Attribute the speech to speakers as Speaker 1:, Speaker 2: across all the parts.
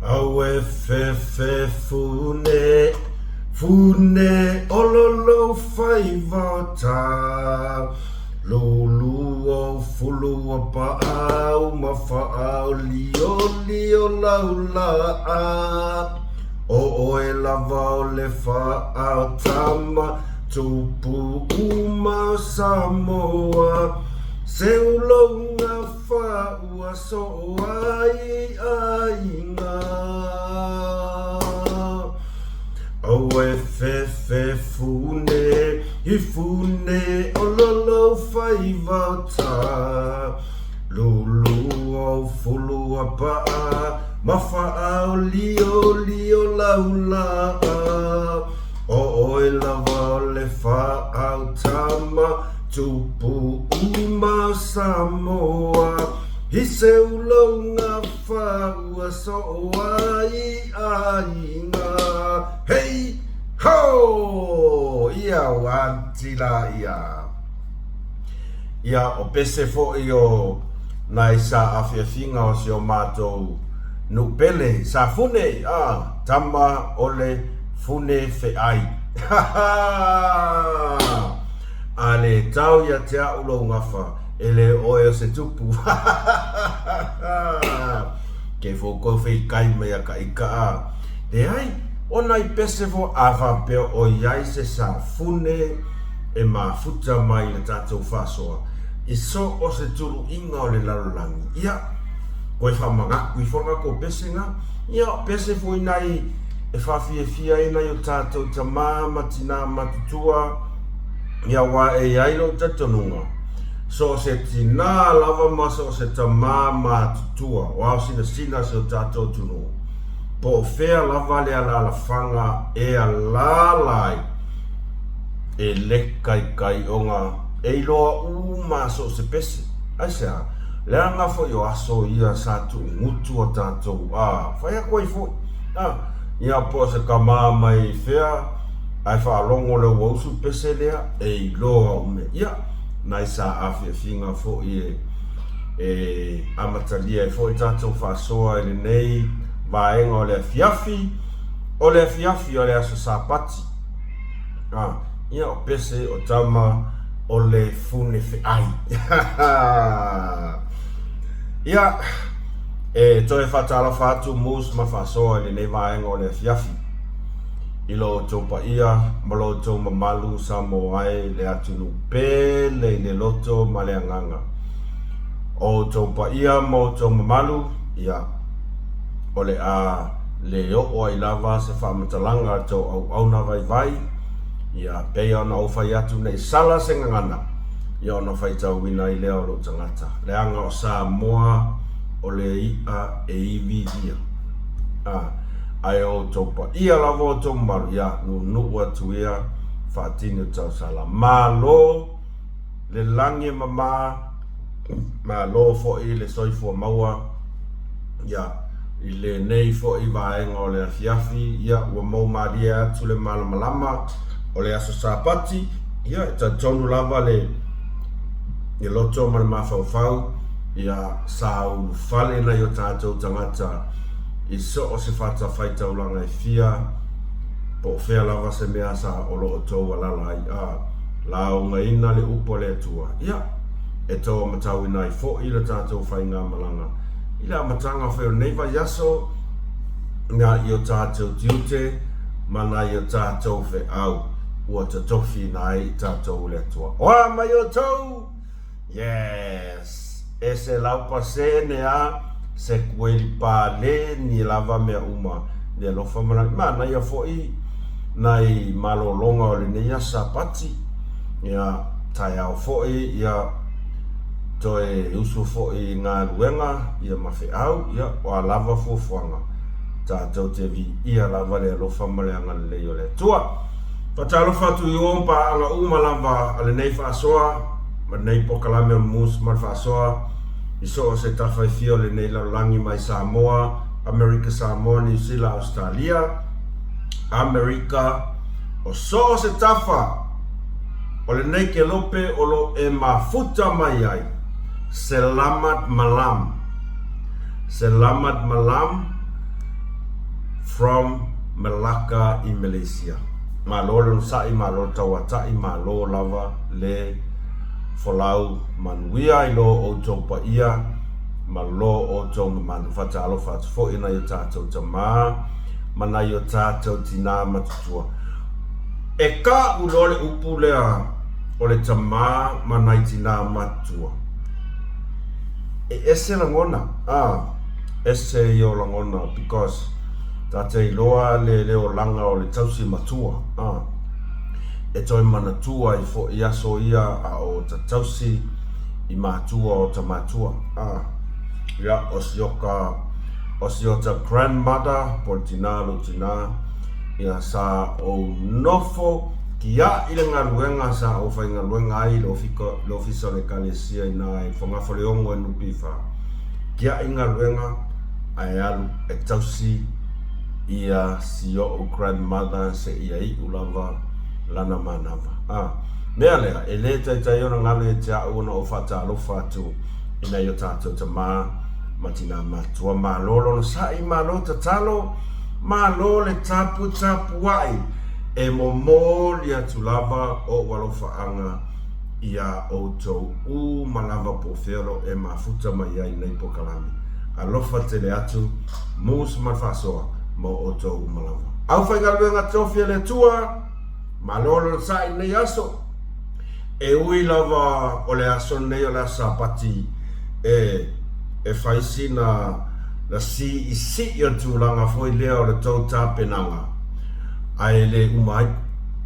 Speaker 1: Aue fefe fune, fune o lo lou faiva o ta, Lulu o fulu o paau ma faaolioli o lau laa, O oe lava o le faa o tama tupu uma o Samoa, Seu lou gafa ua soo ai aiga. Aue fefe fune i fune o lo lou faiva o ta, Lulu o fulu a paa ma faaolioli o lau laa, O oe lava o le faa o tama tupu uma o Samoa, I seu lou gafa ua soo ai aiga. Hei ho! Ia ua anti la ia. Ia o pese foi o nai sa afiafiga o si o matou nuu pele, sa fune, a, tama o le fune feai. Ha ha! A le tau ia te a'u lou gafa, e le oe o se tupu. Ha ha ha ha! Ke fo kou fei kai mai a ka ika a. Leai, o nai pese fo a faapea o iai se sa fune e mafuta mai i le tatou faasoa i so o se tuluiga o le lalolagi. Ia, koe faamagaku ifo le kakou pese nga. Ia, o pese foi nai e faafiafia ai nai o tatou tamā ma tinā matutua, ia aua e i ai lou talitonuga, so o se tinā lava ma so o se tamā matutua o ao sinasina si o tatou atunuu, po o fea lava le alaalafaga e alaala ai, e leka i kai ona e iloa uma so o se pese. Aisea? Leaga foi o aso ia sa tuugutu a tatou a fai atu ai foi. A, ia po o se kamā mai fea ae faalogo le ua usu pese lea e iloa ume. Ia, nai sa afiafiga foi e e amatalia ai foi tatou faasoa i lenei vaega o le afiafi, o le afiafi o le aso Sapati. A, ia o pese o tama o le fune feai. Ia, e toe faatalofa atu Moose ma Faasoa i lenei vaega o le afiafi. I lo outou paia ma lo outou mamalu Samoa e le atunuu pele i le loto ma le agaga. O outou paia ma outou mamalu, ia, o le a le oo ai lava se faamatalaga a le tou auauna vaivai, ia, pei ona ou fai atu nei sala se gagana, ia ona faitauina ai lea o lou tagata, leaga o Samoa o le iʻa e iviivia. A, ae o outou paia lava o outou mamalu, ia, nuunuu atu ia, faatini o tausala. Malo le lagi e mama, malo foi le soifua maua, ia, i lenei foi vaega o le afiafi, ia, ua mou malie atu le malamalama o le aso Sapati, ia, e talitonu lava le loto ma le mafaufau, ia, sa ulufale nai o tatou tagata i so o se fatafaitaulaga e fia, po o fea lava se mea sa o lo o tou alala ai, a laugaina le upu a le Atua, ia, e tou amatauina ai foi le tatou faigamalaga i le amataga foi o lenei vaiaso, nā i o tātou tiute ma nā i o tātou feau ua totofiina ai i tātou e le Atua. O a mai outou? Yes! E 100% a se kueli pale ni lava mea uma ni alofa ma lagi. Manaia foi nai malologa o lenei aso Sapati, ia taeao foi, ia toe usu foi i galuega ia ma feau, ia o a lava fuafuaga, tatou te viia lava le alofa ma le agalelei o le Atua. Faatalofa atu i o paaga uma lava a lenei faasoa ma lenei polokalame o le Moose ma le Faasoa i so o se tafa e fia o lenei lalolagi mai Samoa, Amerika Samoa, Niu Sila, Ausetalia, Amerika, o so o se tafa o lenei kelope o lo e mafuta mai ai. Selamat malam. Selamat malam. From Melaka i Malaysia. Malo le onosai, malo le tauata'i, malo lava le folau manuia i lo outou paia ma lo outou mamalu. Faatalofa atu foi i nai o tatou tama ma nai o tatou tinā matutua. E ka'u loa le upu lea o le tama ma nai tinā matutua, e ese lagona, a. Ese ia o lagona because ta te iloa le le olaga o le tausi matua a e toe manatua ai foi aso ia a o ta tausi i matua o ta matua a ia o si oka o si ota grandmother po o le tina lou tina ia sa ou nofo kia'i le galuega sa ou faigaluega ai i le ofisa o le ekalesia ina i Fogafoleogo NPF. Tia'i galuega ae alu e tausi ia si o'u grandmother seia i'u lava lana manava. A mea lea, e le taitai ona galo ia te a'u ona ou faatalofa atu i nai o tatou tamā ma tinā matua. Malo lona sa'i, malo tatalo, malo le taputapua'i e momoli atu lava o'u alofa'aga iā outou uma lava po o fea lo e mafuta mai ai nei pokalame. Alofa tele atu, mus ma le faasoa mo outou uma lava. Aufaigaluega tofi a le Atua, malo le onosai i lenei aso. E ui lava o le aso lenei o le aso Sapati e e fai sina na siisii o le tulaga foi lea o le tou tapenaga, ae le uma ai,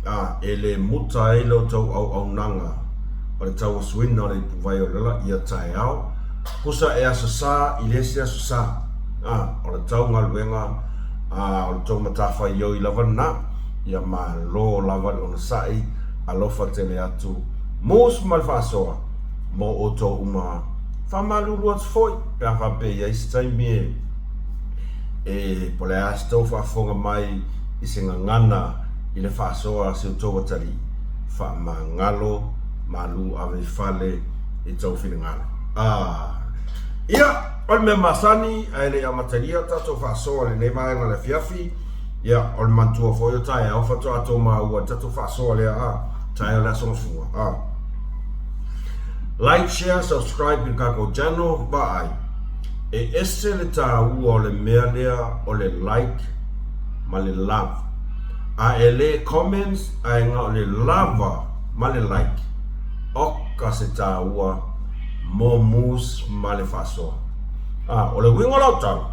Speaker 1: a e le muta ai lo tou auaunaga o le tauasuina o le ipuvai o le ola ia taeao, kusa e aso sa i le isi aso sa, a o le tau galuega, a o le tou matafaioi lava lena, ia malo lava le onosai, alofa tele atu, mus ma le faasoa mo outou uma, faamalulu atu foi pe a faapea e i ai se taimi e. E po o le a se tou faafofoga mai i se gagana i le faasoa a si outou atalii, faamagalo malu ave i fale i tou finagalo. A Ia, o le mea masani, ae le i amatalia tatou faasoa i lenei vaega o le afiafi, ia, o le manatua foi o taeao faatoa tou maua i le tatou faasoa lea, a, taeao le Aso Gafua, a. Like, share, subscribe i le tatou channel, vaai. E ese le taua o le mea lea o le like ma le love. A e le comments ae na o le lava ma le like, oka se taua mo mus ma le faasoa. A o le uiga o lau tala,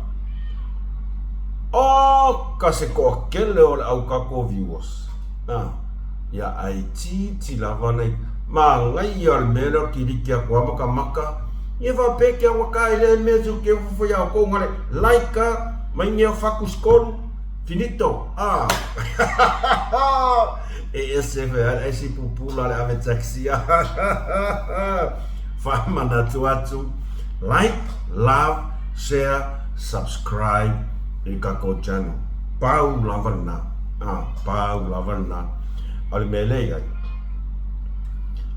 Speaker 1: oka se toatele o le au tatou viewers. A. Ia a itiiti lava nai manaia o le mea lea o le kiliki atu lava ma maka ia faapea ke aua ka ile mea su ke fofo ia outou ngale like a mai nea faku skolu finito a e ese fe ai ai si pupula le ave taxi a faamanatu atu like love share subscribe i le tatou channel pau lava lena a Pau lava lena. A o le mea lea i ai,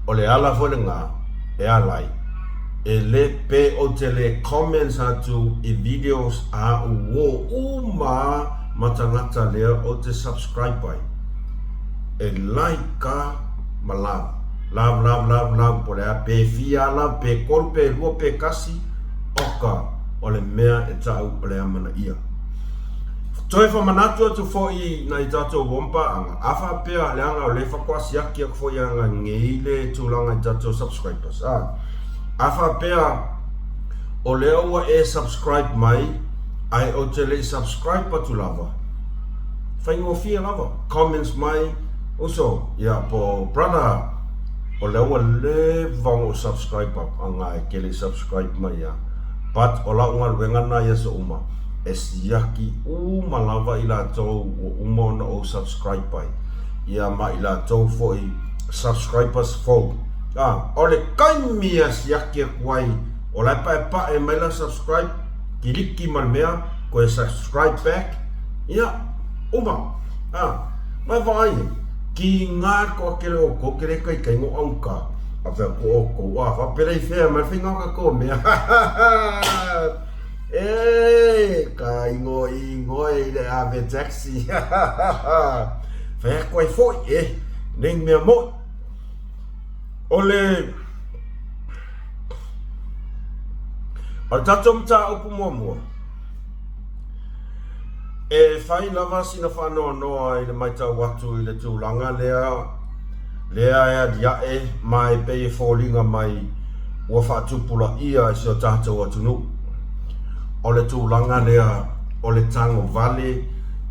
Speaker 1: o le ala foi lena e ala ai, e le pe ou te le comments atu i videos a u o uma ma tagata lea ou te subscribe ai. E like a ma love. Love, love, love, love, po o le a, pe fia a love, pe kolu, pe lua, pe kasi, oka, o le mea e ta'u o le amanaia. Toe whamanatu atu foi i nai tatou ompaanga, a faapea leaga o lea faatoa siaki atu foi aga nei le tulaga i tatou subscribers, a, a faapea o lea ua e subscribe mai ae ou te le i subscribe atu lava, faigofie lava, comments mai, uso, ia po brother, o lea ua leva ona ou subscribe atu, aga e te le i subscribe mai a, but o lau galuega na i aso uma, E siaki uma lava i latou ua uma ona ou subscribe ai, ia ma i latou foi subscribers fou. A, o le taimi e siaki atu ai, o la e paepae mai la subscribe, kiliki ma le mea, koe subscribe back, ia, uma. A, ma e vaai ai, ki nga toatele o outou ke le taitai no auka, a fea ko outou, a, faapelei fea mai le faiga o tatou mea. E ka igoigo i le ave taxi. Fai atu ai foi e nei mea moi. O le O le tatou mataupu muamua, e fai lava sina faanoanoa i le matau atu i le tulaga lea, lea e aliae ma e pei e foliga mai ua faatupulaia i si o tatou atunuu. O le tulaga lea o le tagovale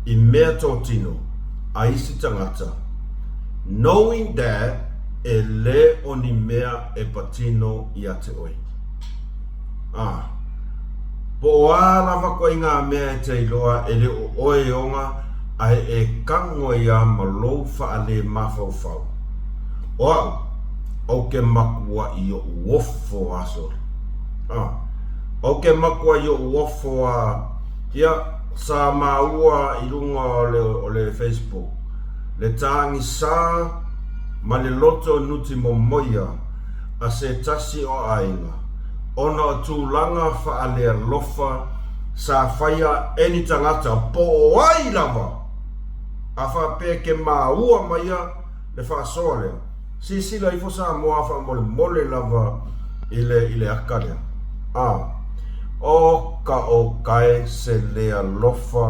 Speaker 1: i meatotino a isi tagata, knowing that e le o ni mea e patino ia te oe. A, po o a lava koe i ngā mea e te iloa e le o oe e oga ae e kago ai a ma lou whaale mafaufau. O au, ou ke makuaʻi oʻu ofo a sole. A, ou ke makuaʻi oʻu ofo a, ia, sa māua i luga o le, o le Facebook, le tāgisā ma le loto nuti momoia a se tasi o aiga, ona o tulaga faalealofa sa faia e ni tagata po o ai lava, a faapea ke māua maia le faasoa lea, silasila ifo Samoa faamolemole lava i le i le aka lea. A, o ka o kae se le alofa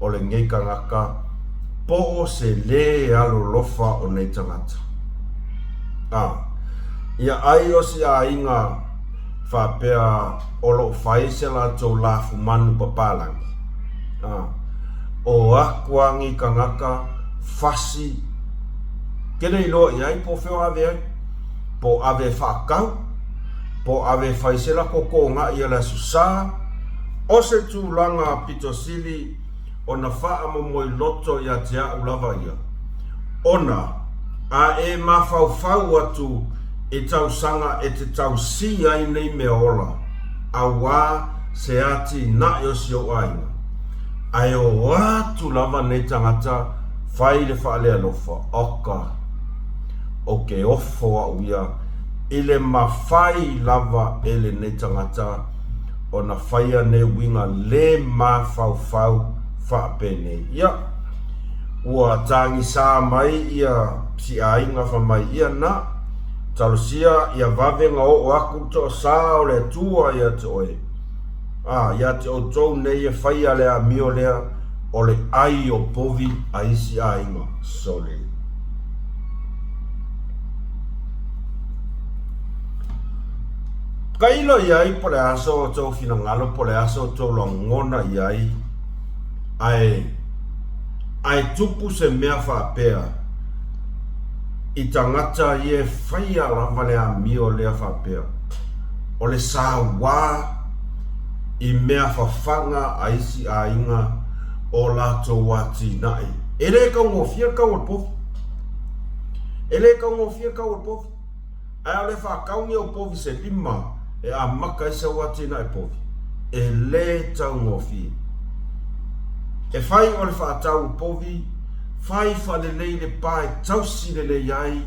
Speaker 1: o lenei kanaka po o se le alolofa o nei tagata. A, ia ai o si aiga faapea o lo o fai se latou lafumanu papalagi. A, o aku agi kangaka fasi kele iloa i ai po o fea o ave ai, po o ave e faakau, po o ave e fai se lako kogaʻi a le Aso Sa, o se tulaga pito sili ona faamomoe loto ia te aʻu lava ia, ona a e mafaufau atu i tausaga e te tausī ai nei mea ola, auā se atinae o si ou aiga, ae o atu lava nei tagata fai le faalealofa, oka, o ke ofo aʻu ia i le mafai lava e lenei tagata ona faia nei uiga le mafaufau faapenei. Ia, ua tagisā mai ia si aiga fa mai ia na, talosia ia vave ga oo aku le toasā o le Atua ia te oe, a ia te outou nei e faia le amio lea o le ai o povi a isi aiga. Sole. Kailo i ai po le aso o tou finagalo po le aso o tou lagona i ai ae ae tupu se mea faapea i tagata ia e faia lava le amio lea faapea o le sauā i mea fafaga a isi aiga o latou atinae. E le taugofie le tau o le povi. E le taugofie le tau o le povi. Ae o le faataungi o povi se lima e amata ai sau atinae povi, e le taugofie. E fai o le faatau o povi, fai faalelei le pa e tausi lelei ai,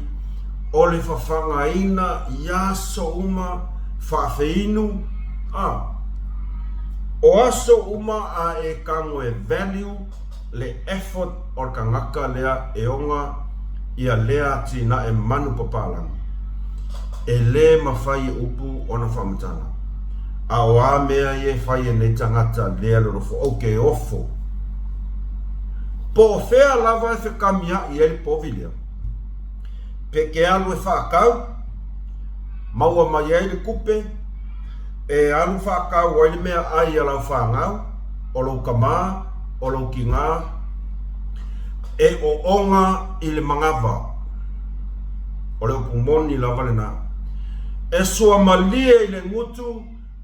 Speaker 1: o le fafagaina i aso uma faafeinu, a o aso uma a e kago e value le effort o le kangaka lea e oga ia lea atinae manu papalangi. E le mafai e upu ona faamatala. A o a mea ia e fai e nei tagata lea lolofo ou ke ofo. Po o fea lava e fekamiaʻi ai le povi lea, pe ke alu e faakau, maua mai ai le kupe, e alu faakau ai le mea ai a lau fanau, o lou kamā, o lou kigā, e ooga i le manava. O le upu moni lava lenā. E suamalie i le gutu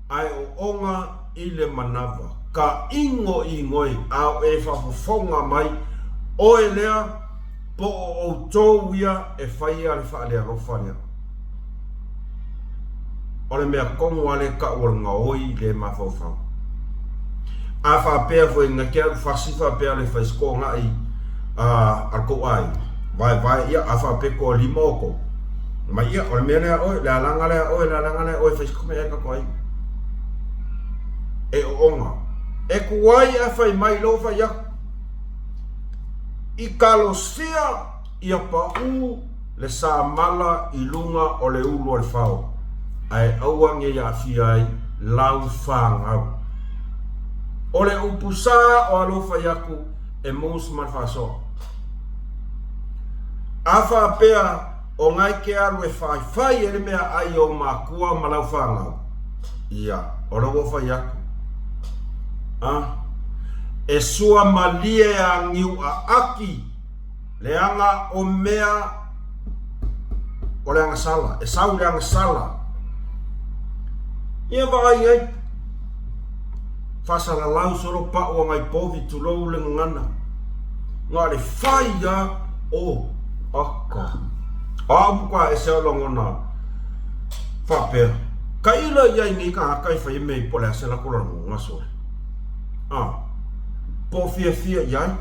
Speaker 1: ae ooga i le manava. Ka igoigoi a o e faafofoga mai oe lea po o outou ia e faia le faalealofa lea. O le mea tonu lava lea e tau o le gaoi le mafaufau. A faapea foi na te alu fasi faapea le fai sikogaʻi a le tou aiga, vaevae ia, a faapea toalima outou, mai ia, o le mea lea a oe, le alaga lea a oe, le alaga lea a oe, fai sikogaʻi a tatou aiga. E oonga. E kuai ae fai mai lou fai aku. I kalosia ia paʻū le samala i luga o le ulu o le fao, ae aua ne i aafia ai lau fanau. O le upu sa o a lou fai aku e mus ma le faasoa. A faapea o na e ke alu e faifai ai le meaai i ou makua ma lau fanau, ia, o lea ua ou fai atu, a, e sua malie a niu aaki leaga o mea o le agasala, e sau le agasala. Ia vaai ai, faasalalau solo pau a nai povi tulou le gagana. Na o le fai lava o aka. O au matua ese au lagona faapea, tailo i ai nei tagata e fai mea po o le a se latou lagona sole. A, po o fiafia i ai,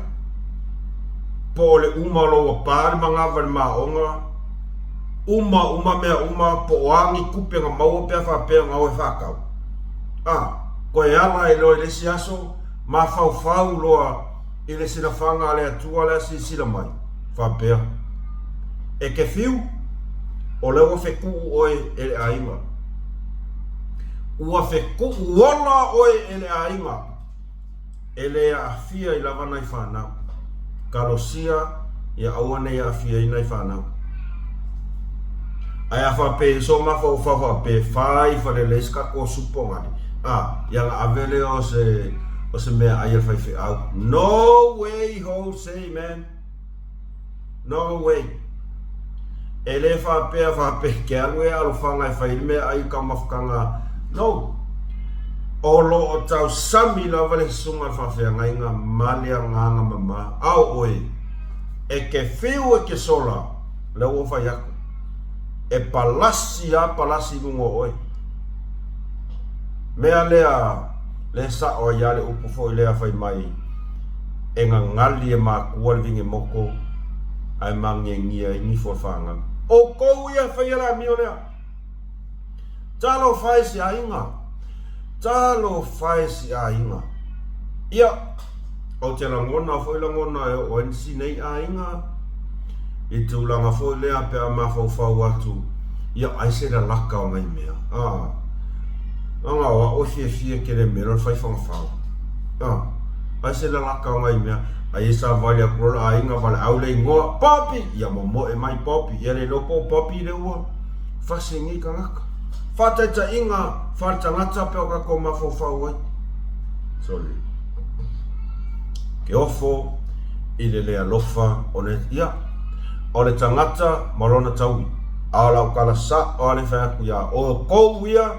Speaker 1: po o le uma o lou apa le manava i le maoga, uma uma mea uma, po o a ni tupe na maua pe a faapea na o e faatau. A, toe ala ai loa i le isi aso, mafaufau loa i le silafaga a le Atua lea silasila mai, faapea, E te fiu, o lea ua fetuu oe e le aiga. Ua fetuu ola oe e le aiga. E le aafia i lava nai fanau. Talosia ia aua ne i aafia ai nai fanau. Ae a faapea i so mafaufau faapea e fai falelei se tatou supo gali, a, ia na ave lea o se, o se meaai a le faifeau. No way Jose man! No way! E le faapea faapea ke alu e alofaga e fai ai le meaai i taumafataga. No! O lo o tausami lava le susuga a le faafeagaiga ma le agaga mama. Ao oe! E ke fiu e ke sola, lea ua ou fai atu. E palasi lava palasi i luga o oe. Mea lea, lea sao ai lava le upu foi lea fai mai, e gagali e makua le vigemoko ae magiagia ai nifo o le fanau. Outou ia e faia le amio lea. Talofa e si aiga. Talofa e si aiga. Ia, ou te lagona foi lagona e oo ai si nei aiga i tulaga foi lea pe a mafaufau atu, ia ai se lalaka o nai mea. A, leaga o au e fiafia tele mea le fai fagafau. A, ai se lalaka o nai mea, ai e savali atu loa le aiga valaau le igoa, Popi! Ia momoe mai Popi, ia le iloa po o Popi le ua fasi e nei tagata. Faataitaiga faale-tagata pe o tatou mafaufau ai. Sorry. Ke ofo i le le alofa o le, ia, o le tagata ma lona taui. A o lau tala sa'o a le fai atu iā outou ia,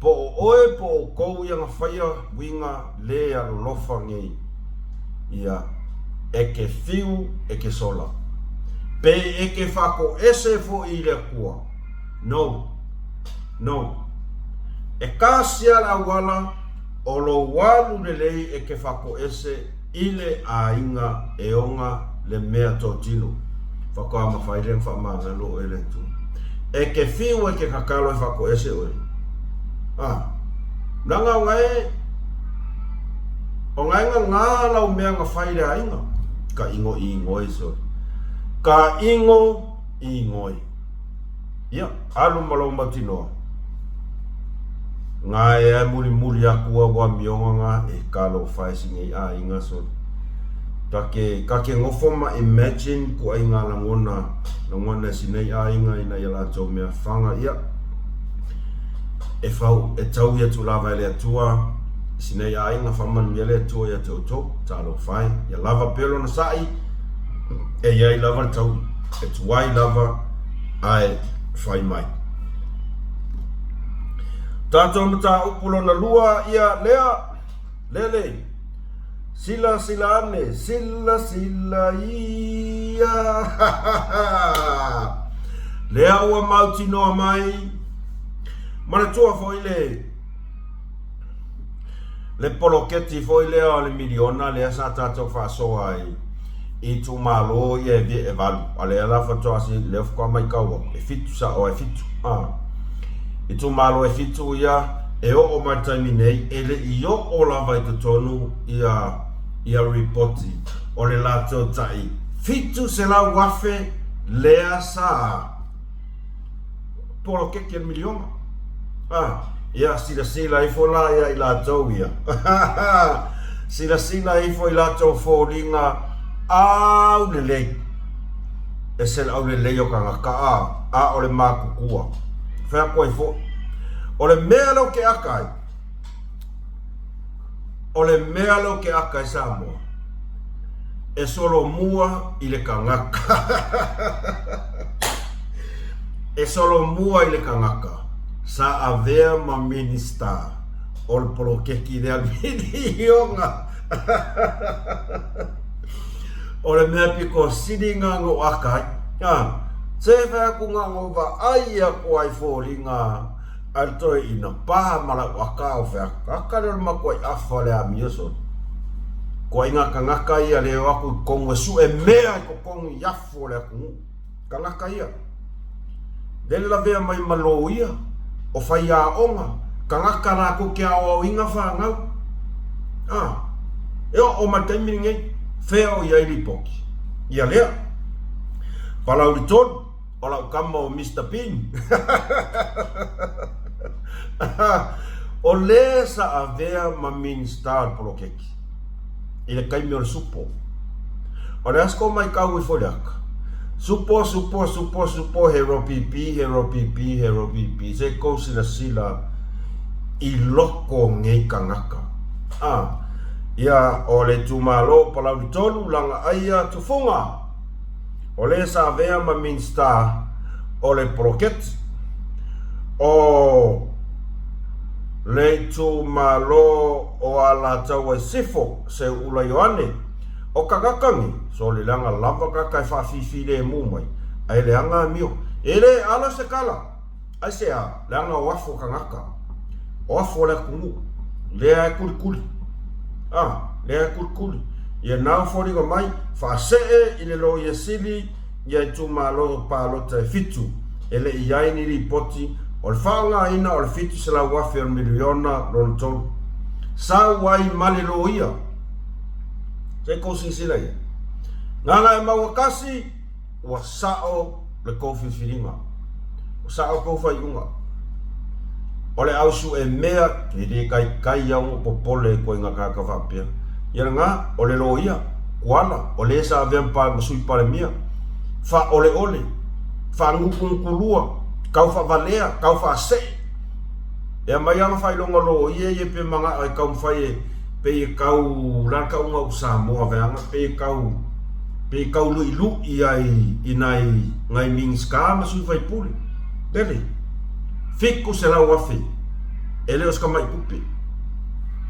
Speaker 1: po o oe po o outou ia na faia uiga le alolofa nei, ia, e ke fiu e ke sola. Pe e ke faatoese foi i le Atua. No. No. E kasi a le auala o lou alu lelei e ke faatoese i le aiga e ona le mea totino. Faatoa mafai lea ona faamagalo oe e le Atua. E ke fiu e ke kakalo e faatoese oe. A, leaga o nae, o nae gagā lau mea na fai i le aiga. Ka ingo ingoi sorry. Ka ingo ingoi. Ia, alu ma lou mautinoa. Ngae ae mulimuli aku au amioga nga e talofa e si nei aiga sole. Ka ke, ka ke ngofo ma imagine ku ai nga lagona, lagona e si nei aiga ina ia latou mea fanga ia. E fau, e taui atu lava e le Atua i si nei aiga, faamanuia le Atua ia te outou, talofa e. Ia lava pea lona sa'i, e iai lava le taui, e tuai lava ae fai mai. Tatou mataupu lona lua ia lea, lele, sila sila ane, sila sila ia, lea ua mautinoa mai, manatua foi le, le poloketi foi lea o le miliona lea sa tatou faasoa ai i itumalo ia e valu, a lea la faatoa lea faatoa matau atu e fitu sa'o e fitu a itumalo e fitu ia. e oo mai le taimi nei, e le i oo lava i totonu ia ia ripoti o le latou tai 700,000 lea sa poloketi o le miliona. A, ia silasila ifo la ia i latou ia. Silasila ifo i latou foliga aulelei. Ese le aulelei o tagata a, a o le matutua. Fai atu ai foi. O le mea lea ou te aka ai, O le mea lea ou te aka ai Samoa, e solomua i le tagata. E solomua i le tagata sa avea ma Minista o le poloketi lea miliona. O le mea pito sili lena na ou aka ai. Se fai atu na ona ou vaai atu lava i foliga A le toeaina, pa ma lau aka o fea, aka lea o le matuai afa le amio sole. Koaiga tagata ia le o atu i totonu e sue mea i totonu i afu o le atunuu. Tagata ia. Lele lavea mai ma loia, o faiaoga, tagata latou te aoaoina fanau. A, e oo mai le taimi lenei, fea o i ai lipoti? Ia lea. Palauli 3. O lau kama o Mister Bean. O le sa avea ma Minista o le poloketi i le taimi o le supo. O le aso maitau ifo i le aka. Supo, supo, supo, supo, he ropipi, he ropipi, he ropipi. Se kou silasila i loko o nei tagata. A, ia, o le itumalo o Palauli 3, Lagaaia, Tufuga. O le sa avea ma Minista o le poloketi o le itumalo o Alataua i Sifo, Seuula Ioane. O tagata nei, sole leaga lava tagata e faafifilemu mai, ae leaga amio. E le ala se tala. Aisea? Leaga o afu o tagata, o afu o le atunuu, lea e kulikuli. A, lea e kulikuli. Ia nau foliga mai, faasee i le Loia Sili ia itumalo palota e fitu, e le i ai ni lipoti o le faaaogaina o le 700,000 o le miliona lona tolu. Sau ai ma le loia. Se i kou silasila i ai. Gagaemauga 1. Ua sao le kou filifiliga, ua sao kou faaiuga. O le au sue mea e le taitai au ona popole i koiga tagata faapea. Ia lena, o le loia, Kuala, o le sa avea ma Sui Palemia, faaoleole, faanutunutulua, tau faavalea, tau faasee. E aumai lava faailoga loia ia pe manao e taumafai e pei e tau la le tauga o Samoa vaeaga pei e tau pei e tau luʻiluʻi ai i nai nai Minista ma sui faipule. Lele, 700,000 e le o se tamai tupe.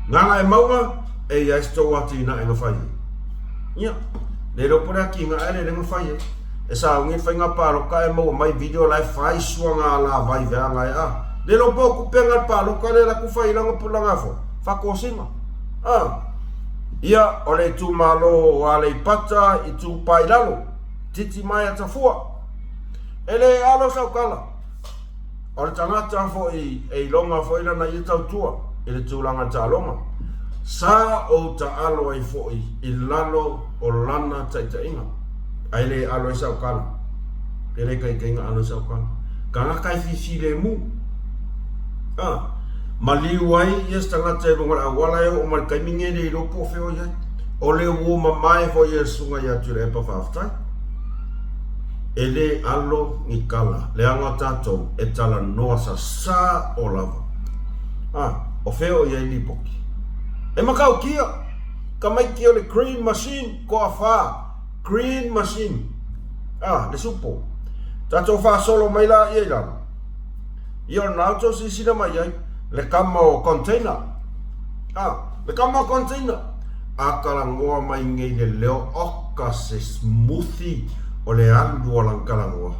Speaker 1: Gagaemauga e i ai se tou atinae na fai ai. Ia, le iloa po o le atinae lea na fai ai. E sauni le faiga palota ae maua mai video la e fai suaga alavai vaeaga e a. Le iloa po o tupe na le palota lea la tu fai lana lana fo faatosina. A. Ia, o le itumalo o Aleipata Itupa i Lalo, titi mai a Tafua. E le alo sau tala. O le tagata foi e iloga foi lana ia tautua i le tulaga taaloga, sa ou taalo ai foi i lalo o lana taitaiga, ae le alo ai sau tala, e le taitaiga alo ai sau tala. Tagata e fifilemu, a, maliu ai ia se tagata i luga o le auala e oo mai le taimi nei e le iloa po o fea o i ai. O le uo mamae foi e le susuga ia Tuilaepa faafetai. E le alo ni tala, leaga tatou e talanoa sasao lava. A, o fea o i ai lipoti? E matautia! Tamaiti o le green machine, toafa, green machine. A, le supo. Tatou faasolo mai laia i lalo. Ia o lena outou silasila mai ai, le kama o container. A, le kama o container. A talanoa mai nei le leo, oka se smoothie o le alu o lana talanoa.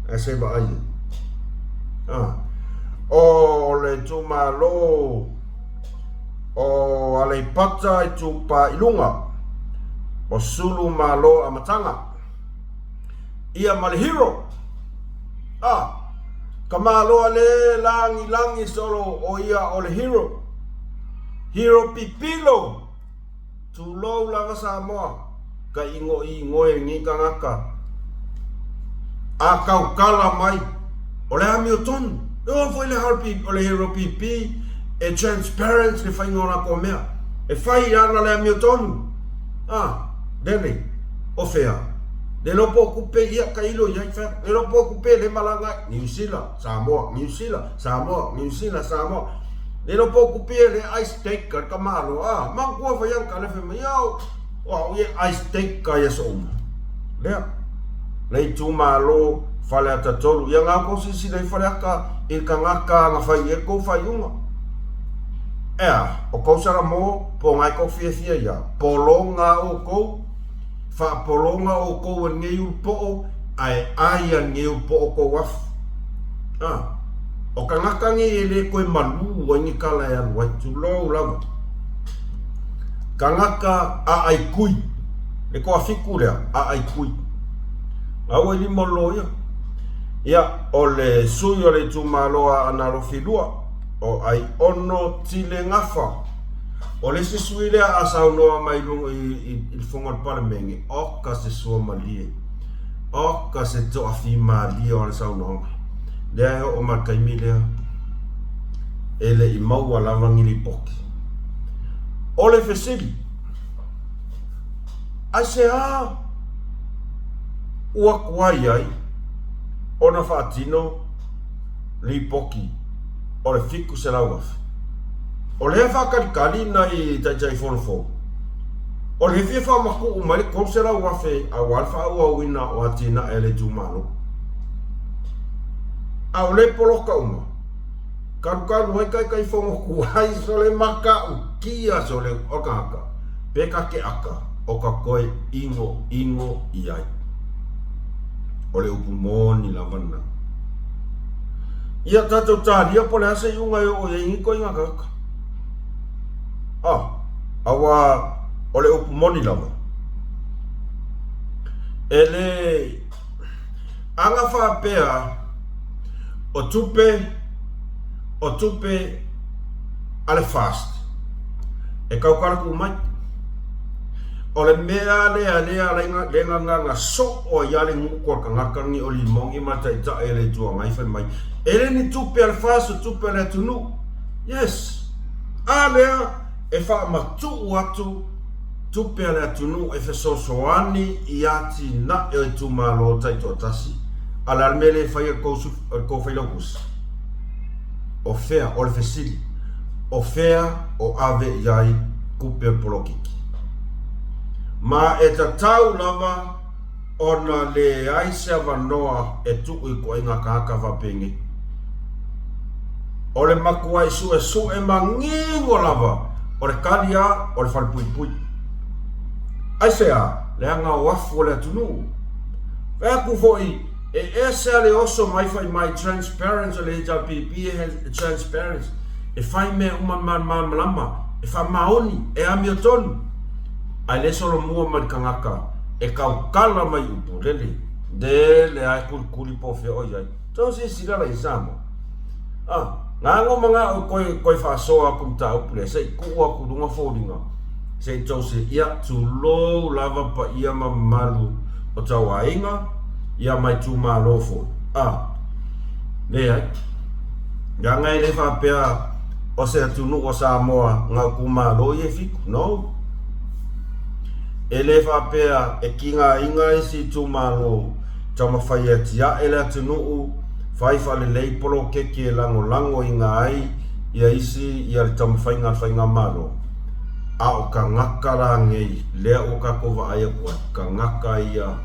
Speaker 1: Ae se vaai ai. A, o le itumalo o Aleipata Itupa i Luga, o Sulu Malo Amataga. Ia ma le hero. A. Kamaloa le lagilagi solo o ia o le hero. Hero pipilo! Tulou lava Samoa, ka igoigoe ni tagata a tautala mai o le amiotonu. E oo foi le o le hero pipi e transparent le faiga o latou mea. E fai ana le amiotonu. A, lele, o fea? Le iloa po o tupe ia tailo i ai, fai atu, le iloa po o tupe le malaga ai, Niu Sila, Samoa, Niu Sila, Samoa, Niu Sila, Samoa. Le iloa po o tupe ia le ice steak a le tamaloa, a, manatua fai ana tala fai mai, ia o au ia ice steak a i aso uma. Lea, le itumalo Faleata 3, ia na tou silasila i Faleata i le tagata na fai i ai le tou faaiuga. Ea, o tou salamo, po o na e tou fiafia ia, pologa outou, faapologa outou e lenei ulupoo, ae ai a lenei ulupoo tou afu. A, o tagata nei e le toe malū ai ni tala e alu ai, tulou lava. Tagata aai kui, le toafitu lea, aai kui. Aua i lima o le loia. Ia, o le sui o le itumalo a Aana Alofi 2, o Aiono Tile Gafa. O le isi sui lea a saunoa mai i luga i le fono a le Palemene, oka se sua malie, oka se toafimalie o ana saunoaga. Lea e oo mai le taimi lea, e le i maua lava ni lipoti. O le fesili, aisea ua tuai ai ona faatino lipoti o le 700,000? O lea e faatalitali nai Taitaifono fou, o lea e fia faamatuu mai le 300,000 aua le faaauauina o atinae a le itumalo. A o lea e poloka uma, kalukalu ai Taitaifono tuai sole matautia sole o le tagata, pe ta te aka o ka toe inoino i ai. O le upu moni lava lena. Ia tatou talia po o le a se iuga e oo i ai nei ituaiga tagata. Ah, aua o le upu moni lava, e le aga faapea o tupe, o tupe a le FAST e tautala tuu mai. O le mea lea lea le gagana soo ai lava le gutu a le tagata lenei o Limoni ma le Taitai o le Itu Agai fai mai, e le ni tupe a le FAST o tupe a le atunuu. Yes! A lea e faamatuu atu tupe a le atunuu e fesoasoani i atinae o itumalo taitoatasi, a o le a le mea lea e fai e le tou Failautusi? O fea, o le fesili, o fea o ave i ai tupe o le polokiki? Ma e tatau lava ona leai se avanoa e tuu i ituaiga tagata faapenei. O le matuai suesue manino lava o le tali a o le falepuipui. Aisea? Leaga o afu o le atunuu. Fai atu foi E ese a le oso mai fai mai transparent o le HRPP e transparent e fai mea uma malamalama e faamaoni e amiotonu ae le solomua mai le tagata e tautala mai upu lele lele a e kulikuli po o fea o i ai so silasila la i Samoa a gago manao koe koe faasoa atu mataupu lea se i tuu atu luga foliga se i tou se ia tulou lava paia ma mamalu o tau aiga ia ma itumalo foi a leai leaga e le faapea o se atunuu o Samoa na o itumalo ia e fitu no e le faapea e tigaina isi itumalo taumafai e atiae le atunuu fai faalelei poloketi e lagolagoina ai ia isi ia le taumafaiga a le faigamalo A o tagata la nei lea ua tatou vaai atu ai, tagata ia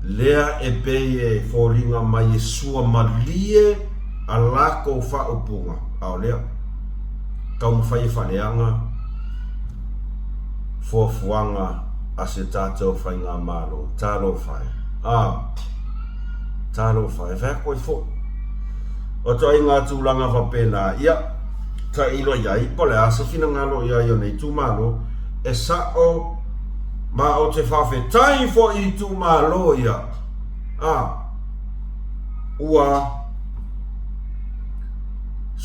Speaker 1: lea e pei e foliga mai e sua malie a latou faaupuga, a o lea, taumafai e faaleaga fuafuaga a se tatou faigamalo. Talofa e! A! Talofa e! Fai atu ai foi. O ituaiga tulaga faapena, ia, tailo i ai po o le a se finagalo i ai o nei itumalo, e sa'o ma ou te faafetai foi i itumalo ia, a, ua.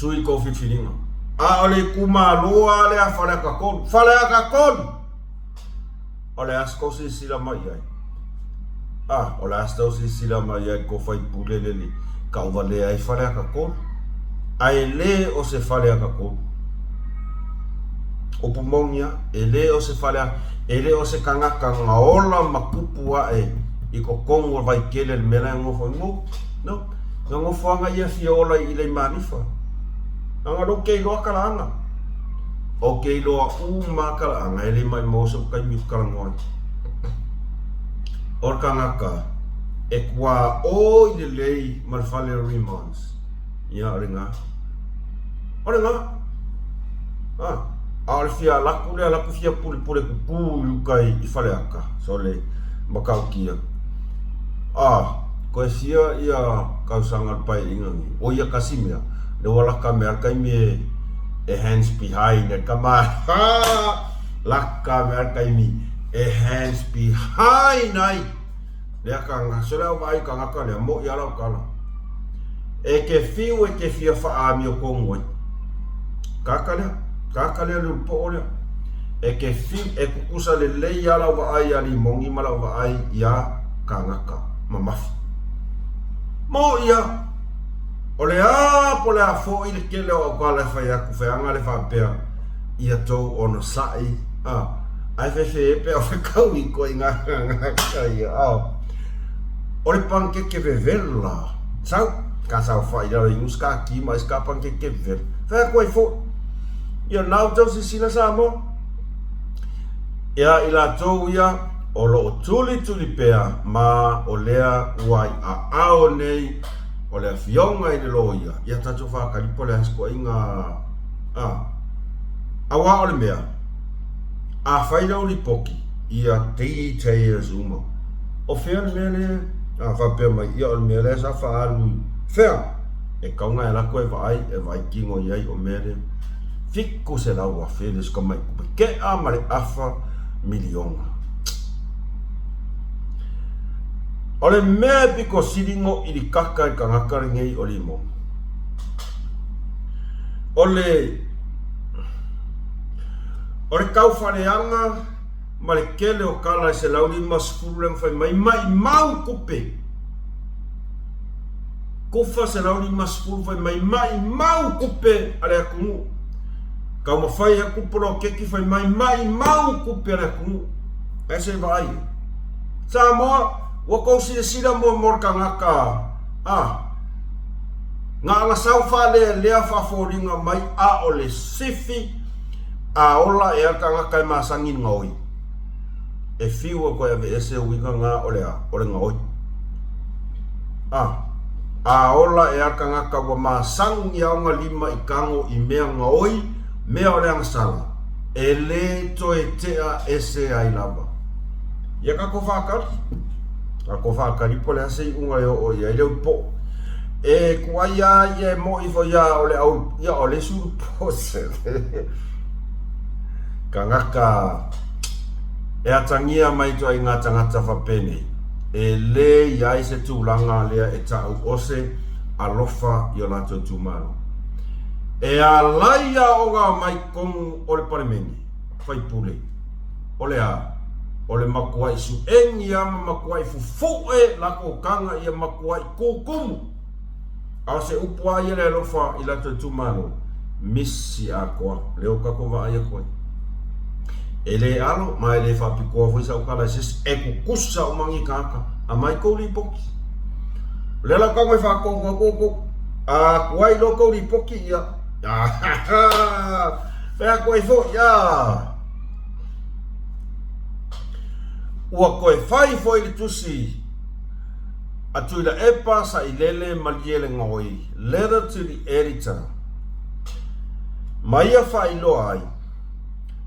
Speaker 1: Sui kou filifiliga. A o le itumalo lava lea Faleata 3, Faleata 3! O le a se tou silasila mai i ai? A, o le a se tou silasila mai i ai i le tou faipule le le tauvalea ai Faleata 3? Ae le o se Faleata 3. Upu moni lava, e le o se Faleata, e le o se tagata na ola ma tupu ae i totonu o le Vaitele i le mea la e nofo ai. No, no. Na nofoaga ia fia ola i Leimaalifa. Leaga lea ou te iloa talaaga. Ou te iloa uma lava talaaga, e le maumau sou taimi ou te talanoa ai. O le tagata e tuaoi lelei ma le fale o Remons, ia o lena. O lena. A, a o le fia alu atu lea, alu atu fia pulepule tutu i uta i Faleata, sole, matautia. A, toe fia ia tausaga o le Paeaiga lenei, o ia tasi mea, lea ua lata mea le taimi e, e hands behind ai tama, ha! Lata mea le taimi e hands behind ai lea tagata. So lea vaai i tagata lea, moʻi lava lau tala. E te fiu e te fia faaamiotonu ai. Tagata lea, tagata lea le ulupoo lea. E te fiu, e tutusa lelei lava lau vaai ia Limoni ma lau vaai ia tagata mamafi. Moʻi lava. O le a po o le a foi le tele o au tala e fai atu, feaga le faapea ia tou onosai, a, ae fefe pe au fetau i ituaiga tagata ia, a. O le panikeke vevela, sau, ka saofai i lalo i nusi ka ki ma isi ka panikeke vevela. Fai atu ai foi, ia na outou silasila Samoa. Ia i latou ia o lo o tulituli pea ma o lea ua i aao nei o le afioga i le loia, ia tatou faatali po o le a se ituaiga a. Aua o le mea, a fai lau lipoti, ia details uma. O fea le mea lea a faapea mai, ia o le mea lea sa faaalu i fea? E tatau ona e alu atu e vaai, e vaai kino i ai o mea lea. $700,000 le isi tamai tupe tea ma le afa miliona. O le mea e pito sili ona ilikaka i le tagata lenei o Limoni, o le o le taufaleaga ma le tele o tala e 150 lea na fai mai, maimau tupe. Kufa 150 fai mai, maimau tupe a le atunuu. Taumafai atu poloketi fai mai, maimau tupe a le atunuu. Ae se i vaai e. Samoa, ua tou silasila mo mo le tagata a na ona sau faalealea faafoliga mai a o le sifi a ola ea le tagata e masani i le gaoi. E fiu e toe aveese uiga na o le a? O le gaoi. A, a ola ea le tagata ua masani a ona lima i tago i mea gaoi, mea o le agasala, e le toe tea ese ai lava. Ia tatou faatali. Tatou faatali po o le a se iuga e oo i ai le ulupo'o. E tuai lava ia e mo'i foi ia o le au, ia o le isi ulupo'o se tagata e atagia mai ituaiga tagata faapenei, e le i ai se tulaga lea e ta'u o se alofa i o latou itumalo. E alai aoga mai totonu o le Palemene, faipule, o le a? O le matuai suʻeni lava ma matuai fufuʻe latou taga ia matuai tutumu. A o se upu lava ia le alofa i latou itumalo, misi atoa, lea ua tatou vaai atu ai. E le alo ma e le faapitoa foi sau tala i se isi, e tutusa uma ni tagata, aumai tou lipoti. O lea la ua tago e faatonu atu outou, a tuai loa tou lipoti, ia, fai atu ai foi, a. Ua toe fai foi le tusi a Tuilaepa Sailele Malielegaoi, Letter to the Editor, ma ia faailoa ai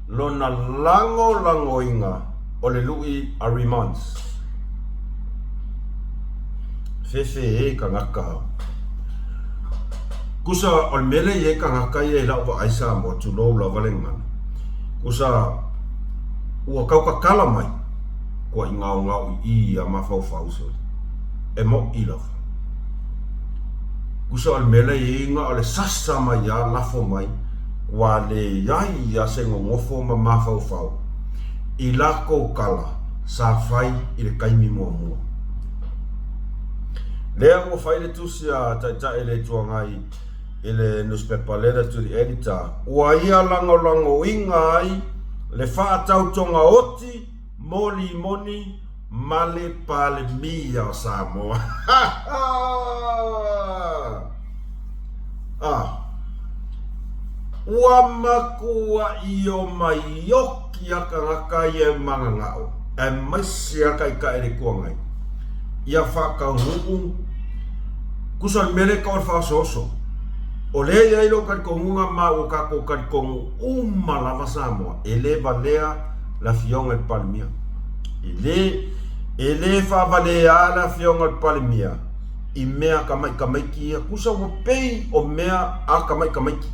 Speaker 1: lona lagolagoina o le lui a Remons. Fefe e tagata. Kusa o le mea lea i ai tagata ia i lau vaai Samoa, tulou lava le gagana. Kusa ua tau tatala mai, kua i gaogao i i a mafaufau sole. E moʻi lava. Kusa o le mea la e i ai na o le sasa mai a lafo mai ua leai a se nonofo ma mafaufau i lakou tala sa fai i le taimi muamua. Lea ua fai le tusi a Taitai le Itu Agai i le newspaper Letter to the Editor, ua ia lagolagoina ai le faatautoga oti mo limoni ma le Palemia o Samoa. Ah. Ua matuaʻi omai oki a tagata ia e mananao, aemaise a Taitai le Itu Agai, ia faataunuu tusa o le mea lea e tau o le faaosooso. O lea e i ai lou talitonuga ma ua tatou talitonu uma lava Samoa, e le valea le Afioga i le Palemia. E le, e le faavalea le Afioga i le Palemia i mea a tamaitamaiti ia, tusa ua pei o mea a tamaitamaiti.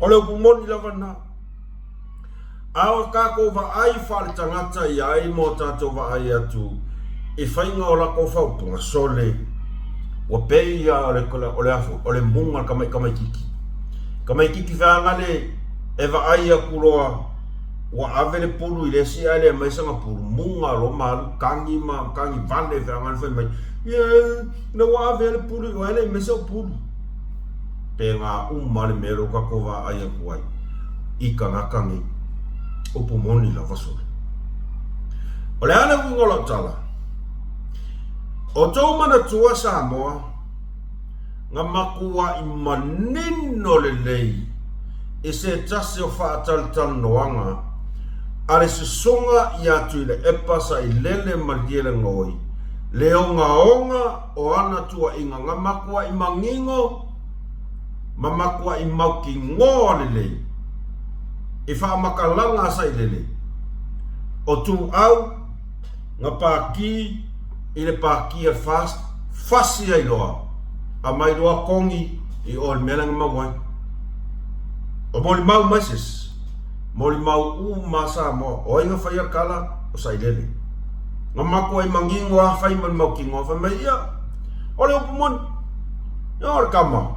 Speaker 1: O le upu moni lava lena. A o tatou vaai faaletagata i ai ma o tatou vaai atu i faiga o latou faaupuga, sole, ua pei lava o le, o le, o le muga o le tamaitamaititi. Tamaititi feagale e vaai atu loa ua ave le pulu i le isi ae le aumai sana pulu, muga loa ma alu tagi ma tagi vale feagale fai mai, Ie, ina ua ave le pulu i o ae le aumai sau pulu. Pēlā uma le mea lea ua tatou vaai atu ai i tagata nei. Upu moni lava sole. O le a le uiga o lau tala? O tou manatua Samoa, na matuai manino lelei i se tasi o faatalatalanoaga a le Susuga ia Tuilaepa Sailele Malielegaoi le ogaoga o ana tuuaiga na matuai manino ma matuai mautinoa lelei i faamatalaga a Sailele, o Tuau na pākī i le pākī a le FAST, fasi ai loa, aumai loa togi i o i le mea lea na maua ai. O molimau mai se isi, molimau uma a Samoa, o ai na faia le tala? O Sailele. Na matuai manino lava fai ma le mautinoa, fai mai, ia, o le upu moni, ia o le tama,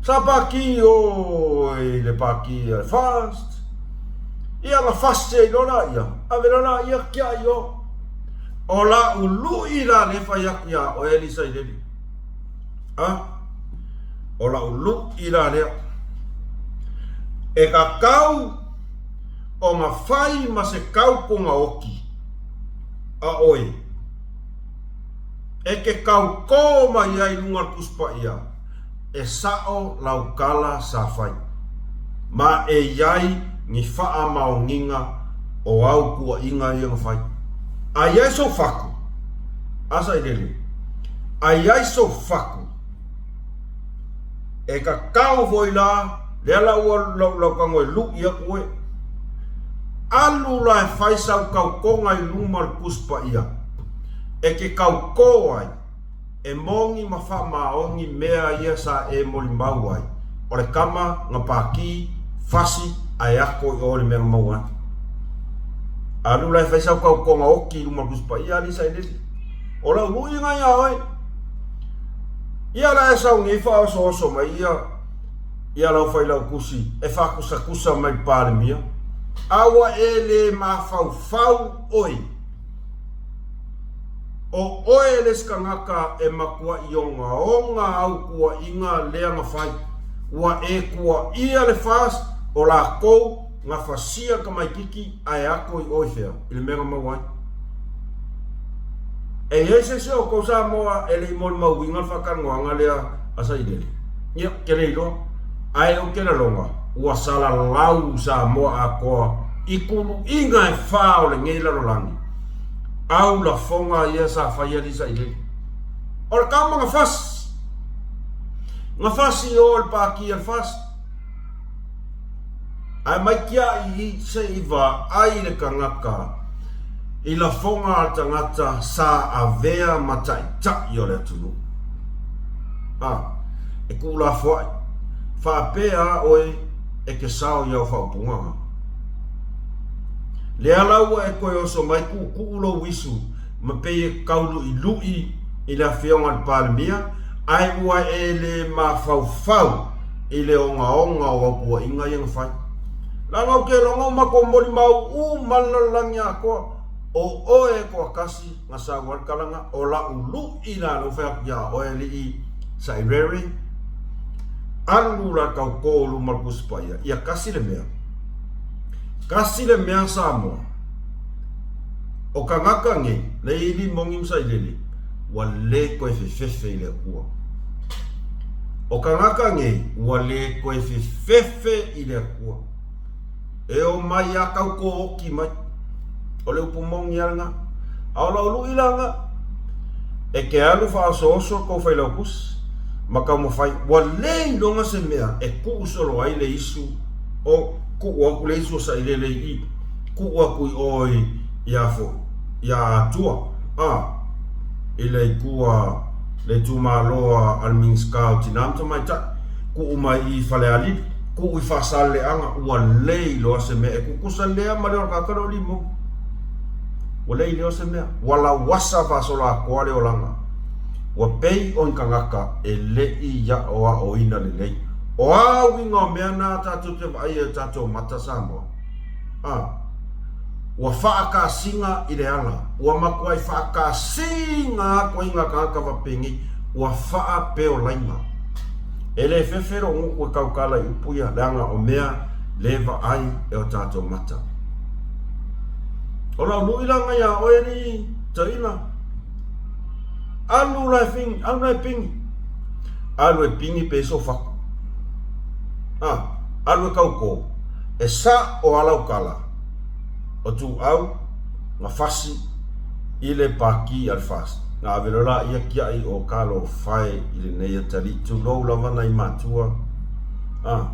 Speaker 1: sa pākī i o i le pākī a le FAST, ia na fasi ai loa laia, ave loa laia tiai i o. O la'u lu'i la lea e fai atu iā oe alii Sailele. A, o la'u lu'i la lea. E tatau ona fai ma se tautoga oti a oe e te tautō mai ai i luga o le Tusi Paia, e sa'o lau tala sa fai, ma e i ai ni faamaoniga o au tuuaiga ia na fai. A i ai sou fatu, a Sailele, a i ai sou fatu, e tatau foi la, lea la ua lau lau tago e lu'i atu oe. Alu la e fai sau tautoga i luma o le Tusi Paia, e te tautō ai, E moni ma faamaoni mea ia sa e molimau ai, o le tama na pākī, fasi, ae ako i o i le mea na maua ai. Alu la e fai sau tautoga oti i luma o le Tusi Paia, alii Sailele. O lau lui lena iā oe. Ia la e sau nei faaosooso mai ia, ia lau failautusi e faakusatusa mai i le Palemia, a ua e le mafaufau oe. O oe le isi tagata e matuai ogaoga au tuuaiga lea na fai. Ua e tuuaia le FAST o lakou na fasia le tamaititi ae ato i o i fea? I le mea na maua ai. E i ai se isi o outou Samoa e le i molimauina le faatalanoaga lea a Sailele? Ia, ou te le iloa. Ae ou te lagona, ua salalau Samoa atoa i tuluiga e fā o lenei lalolagi. Au lafoga ia sa fai alii Sailele. O le tama na fasi. Na fasi i o i le pākī a le FAST. Ae mai tiai i se i vaai le tagata i lafoga a le tagata sa avea ma taitai o le atunuu. A, e tuulafoai, faapea a oe e te sao i au faaupuga na. Lea la ua e toe oso mai tuutuu lou isu ma pei e tauluilu'i i le Afioga i le Palemia, Ae ua e le mafaufau i le ogaoga o au puaiga ia na fai. Leaga ou te iloga ua matou molimau uma le lalolagi atoa, o oe e toatasi na sau ai le tala na, o la'u lu'i la lea ua fai atu ia oe alii Sairere, alu la tauto i luma o le Tusi Paia, ia tasi le mea. Tasi le mea Samoa, o tagata nei, lea e i ai limoni ma sailele, ua le toe fefefe i le Atua. O tagata nei, ua le toe fefefe i le Atua. E omai lava tau oti mai. O le upu moni lava lena. A o lau lui la lena, e te alu faaosooso le tou failautusi ma taumafai, ua le iloga se mea e tuu solo ai le isu o tuu atu le isu o sailele i i, tuu atu i o i a foi, ia Atua, a, i le itu a le itumalo a le Minisita o Tina ma Tamaitai, tuu mai i Falealili, tuu i Faasaleleaga, ua le iloa se mea e tutusa lea ma le ola tagata lea o Limoni. Ua le iloa se mea, ua lauasa faasoloatoa le olaga. Ua pei o ni tagata e le i aʻoaʻoina lelei. O a uiga o mea na tatou te vaai ai i o tatou mata Samoa? A. Ua faakasiga i le ala. Ua matuai faakasiga atu ai na tagata fapenei. Ua faapeolaina. E le fefe lou gutu e tautala i upu ia, leaga o mea le vaai e o tatou mata. O lau lui la na iā oe alii toeaina. Alu la e fini, alu la e pigi. Alu e pigi pe sou fatu. A, alu e tauto. E sa o alau tala o Tuuau na fasi i le paki a le FAST. Na ave loa la ia kiai o Talofa e i lenei atalii, tulou lava nai matua. A,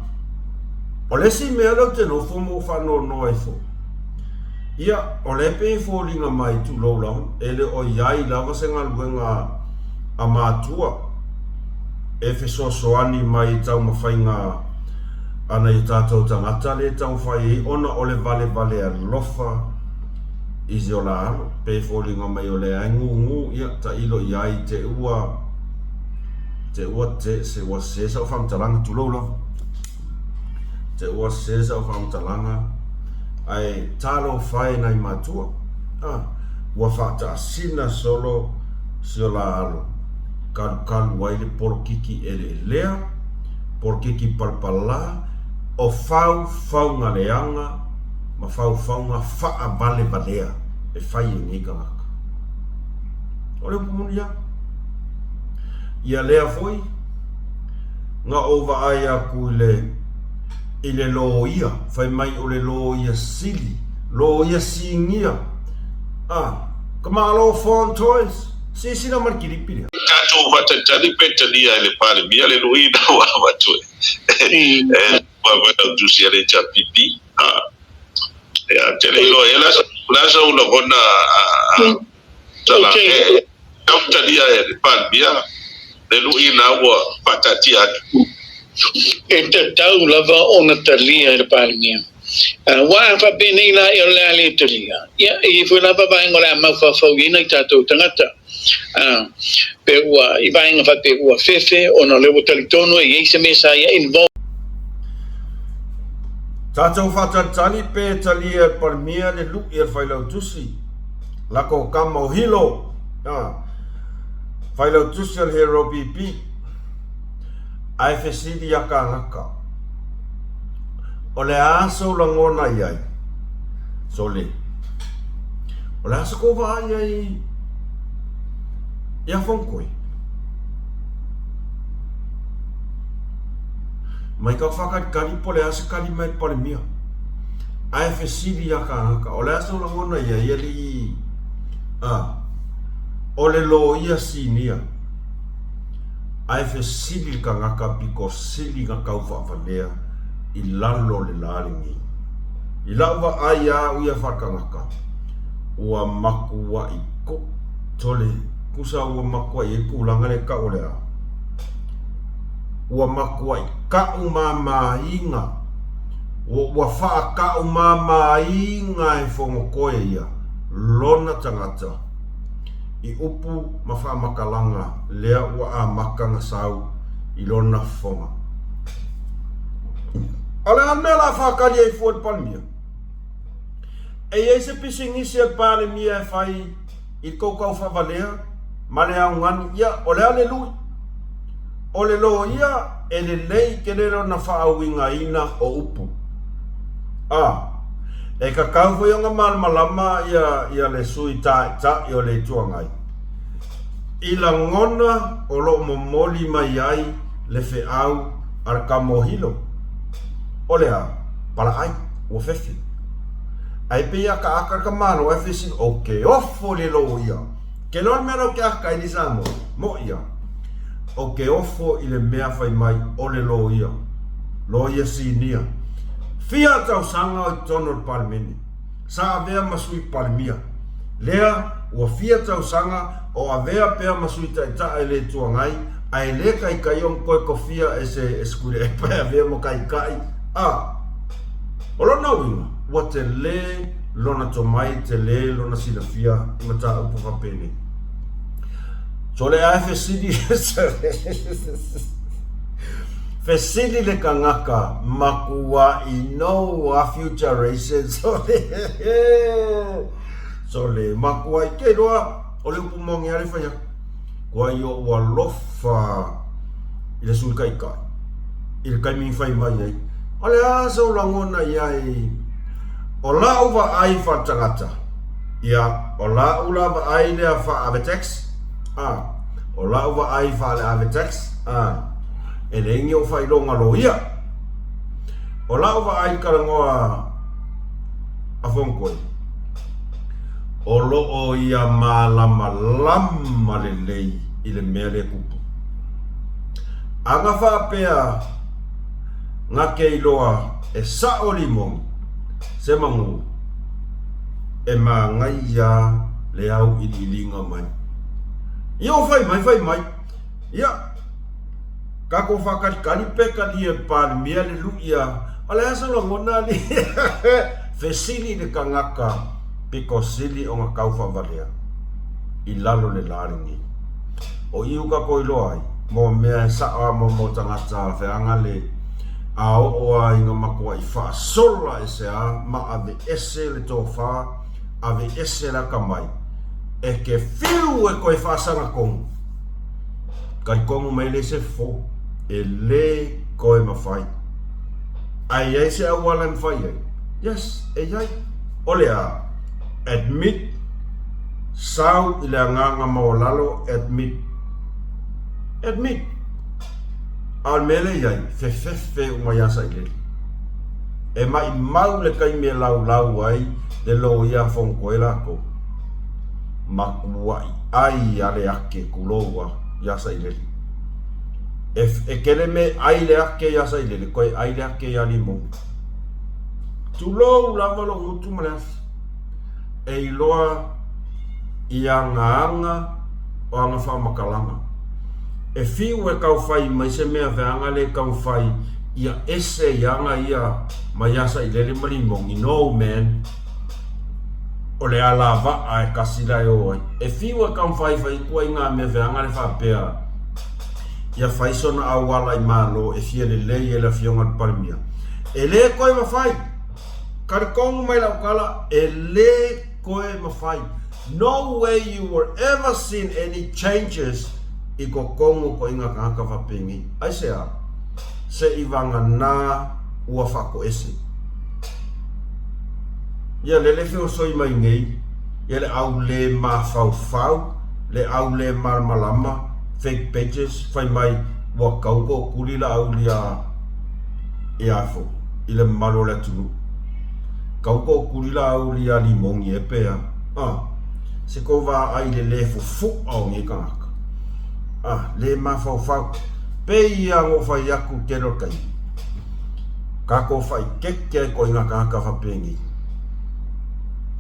Speaker 1: o le isi mea lea ou te nofo ma ou faanoanoa ai foi, Ia, o lea e pei e foliga mai, tulou lava, e le o i ai lava se galuega a matua e fesoasoani mai i taumafaiga a nai o tatou tagata lea e taumafai ai ona o le valevale alofa i si o la alo. Pei e foliga mai o lea e gugu, ia, tailo i ai te ua, te ua te, se ua sese sau faamatalaga, tulou lava. Te ua sese sau faamatalaga, ae talofa e nai matua. A, ua faataasina solo si o la alo, kalukalu ai le polokiki eleelea, polokiki palapala, o faufauga leaga ma faufauga faavalevalea e fai e nei tagata. O le upu moni lava. Ia lea foi, Na ou vaai atu i le, i le loia, fai mai o le loia sili, loia sinia. Ah, ka malo Fawn Toys, silasila mai le kilipi lea.
Speaker 2: Tatou faatalitali pe talia e le Palemia le lui na ua avatu e le Failautusi a le HRPP. Ia, ou te le iloa i ai o le a sou lagona Sala, e tau talia e le Palemia le lui na ua faataatia atu.
Speaker 3: E tatau lava ona talia e le Palemia. Aua a faapenei la o le a le talia, ia, e i ai foi lava vaega o le a mafaufau i ai nai tatou tagata. Pe ua, i vaega faapea ua fefe ona o lea ua talitonu e i ai se mea sa ia involve.
Speaker 1: Tatou faatalitali pe talia e le Palemia le lui a le Failautusi. Lako kama o Hilo, a, Failautusi o le Hero PP, ae fesili ia kānaka, O le a sou lagona i ai? Sole, O le a se kou vaai i ai ia Fonotoe? Mai ka whakaritari po le a se kali mai Palemia. Ae fesili ia kānaka, o le a sou lagona i ai alii, a, o le loia sinia. Ae fesili le kanaka pito sili na tau faavalea i lalo o le la lenei. I lau vaai a au ia faakanaka, ua makuaʻi tole, tusa ua makuaʻi ai tulaga lea e tau o le a? Ua makuaʻi kaʻu māmāina, ua, ua faakaʻu māmāina e Fonotoe ia lona tagata. i upu ma faamakalaga lea ua amata na sau i lona fofoga. A o le a le mea o le a faatali ai fua i le Palemia? E i ai se pisinisi a le Palemia e fai i le tou taufaavalea ma le augani, ia, o le a le lui? O le loia e lelei tele lona faauigaina o upu. A, e tatau foi ona malamalama ia, ia le Sui Taitai o le Itu Agai i lagona o lo o momoli mai ai le feau a le Kamohilo. O le a? Palaai, ua fefe. Ae pei e akaaka le tamaloa e fesili, Ou te ofo i le loia. Ke loa le mea la ou te aka ai nei Samoa, moʻi a. Ou te ofo i le mea fai mai o le loia, loia sinia. Fia tausaga o i totonu o le Palemene. Sa avea ma Sui Palemia. Lea ua fia tausaga o avea pea ma Sui Taitai le Itu Agai, ae le taitai ona toe tofia e se e Tuilaepa e avea ma Taitai. A O lona uiga, ua tele lona tomai, tele lona silafia i mataupu faapenei. Sole ae fesili fesili le tagata makuaʻi no a future races sole sole makuaʻi ke iloa o le upu moni a le fai atu kuai oʻu alofa i le Sui Taitai i le taimi i fai mai ai o le a sou lagona i ai o la'u vaai faaletagata ia o la'u la vaai lea faa-Avetex a o la'u vaai faale-Avetex a e leai ni ou faailoga loia o la'u vaai talanoa a Fonotoe o lo'o ia malamalama lelei i le mea lea e tupu. Ana faapea na te iloa e sa'o limoni se manu e manaia le auiliiliga mai. Ia ua fai mai, fai mai. Ia, tatou faatalitali pe talia e le Palemia le lui a, o le a se lagona alii? Fesili le tagata pito sili ona tau faavalea i lalo le la lenei. O i uka ko iloa ai, mo mea e sa'o a mo mo tagata feaga le a oo a i nga matua'i faasola ese a ma aveese le tofa, aveese le atamai, e te fiu e toe faasaga tonu. Talitonu mai le se fofo, e le toe mafai. Ae i ai se auala e mafai ai? Yes, e i ai. O le a? Admit Sau i le agaga maualalo admit Admit A o le mea lea e i ai, fefefe uma iā Sailele. E maʻimau le taimi e laulau ai le loia a Fonotoe latou. Matuaʻi ʻai a le ake tulou a iā Sailele. E, e kele me ʻai le ake iā Sailele, koe ʻai le ake iā Limoga. Tulou lava lou gutu ma le afi. E iloa i ana aga o ana faamatalaga. E fiu e tau fai mai se mea veaga le tau fai ia ese i aga ia mai ia Sailele ma Limoni, no man, o le alavaa e kasi la e o ai. E fiu e tau fai fai ituaiga mea veaga le faapea ia fai sona auala i Malo e fia lelei e le Afioga i le Palemia. E le koe mafai! Talitonu mai lau tala, e le koe mafai. No way you will ever seen any changes i totonu o koʻiga tagata faapēnei. Aisea? Seʻi vaganā ua faatoese. Ia lele feosoi mai nei, ia le au lē mafaufau, le au lē malamalama, fake pages, fai mai ua tau toʻotuli la au lia ia fo i le mamalu o le atunuu. Tau toʻotuli la au lia limoni e pea. Ah, se kou vaai i le lē fufuʻa o nei tagata. Ah, lē mafaufau. Pei ia na ou fai atu i tele o le taimi. Kakou faʻikeke ai koʻiga tagata faapēnei.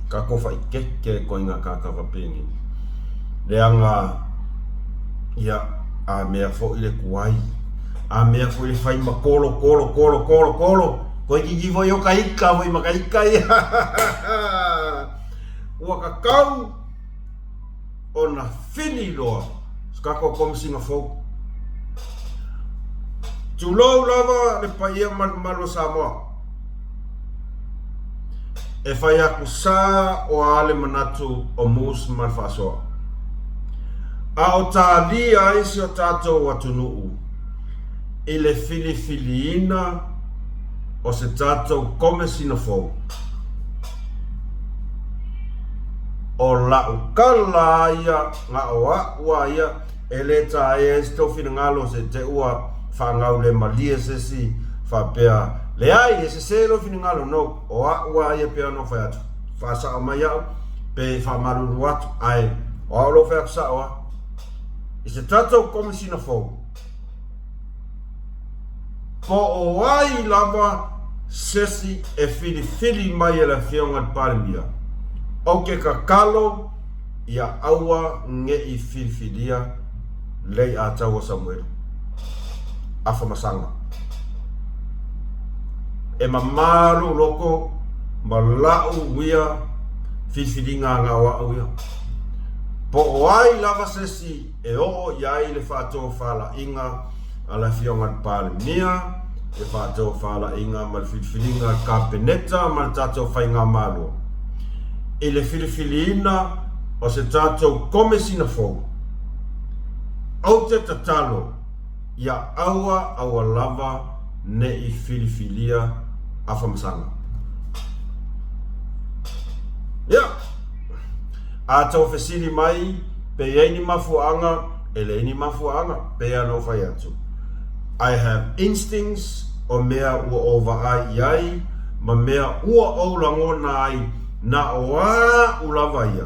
Speaker 1: Kakou faʻikeke ai koʻiga tagata faapēnei. Leaga, ia, a mea foʻi le tuai, a mea foʻi le fai ma kolo, kolo, kolo, kolo, kolo, koe kiki foʻi o ka ika foʻi ma ka ika ia. Ua kakau. ona fili loa se tatou Komesina fou. Tulou lava le paia ma le mamalu o Samoa. E fai atu sa o a le manatu o Moose ma le faasoa. A o talia ai si o tatou atunuu i le filifiliina o se tatou Komesina fou. O la'u tala a ia, na o a'u a ia, e le taea ai se tou finagalo se te ua faagaulemalie se isi faapea, Leai, e sese lou finagalo, no, o a'u a ia pei ona ou fai atu, faasa'o mai a'u, pe faamalulu atu, ae o a'u lou fai atu sa'o a. I se tatou Komesina fou, Po o ai lava sesi e filifili mai e le Afioga i le Palemia, ou te tatalo ia aua ne i filifilia Lei'ataua Samuelu Afamasaga. E mamā lou loto ma la'u ia filifiliga ana o a'u ia. Po o ai lava sesi e oo i ai le faatofalaiga a le Afioga i le Palemia, le faatofalaiga ma le filifiliga a le Kapeneta ma le tatou Faigamalo i le filifiliina o se tatou Komesina fou. Ou te tatalo ia aua aua lava ne i filifilia Afamasaga. Ia! A tou fesili mai pe i ai ni mafuaaga, e leai ni mafuaaga, pei lava ona ou fai atu, I have instincts o mea ua ou vaai i ai ma mea ua ou lagona ai na o aʻu lava ia.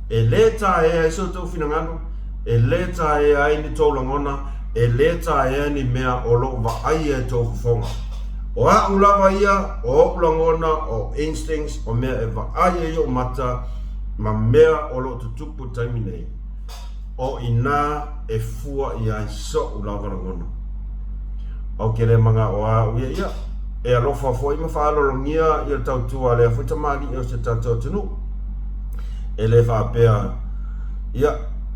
Speaker 1: E lē taea ai so outou finagalo, e lē taea ai ni tou lagona, e lē taea ni mea o loʻu vaaia e tou fofoga. O aʻu lava ia, o oʻu lagona, o instincts, o mea e vaai ai oʻu mata ma mea o lo o tutupu i le taimi nei, o inā e fua i ai soʻu lava lagona. Ou te le manaʻo aʻu ia ia, e alofa foi ma faalologia ia le tautua a lea foi tamalii o se tatou atunuu. E le faapea, ia,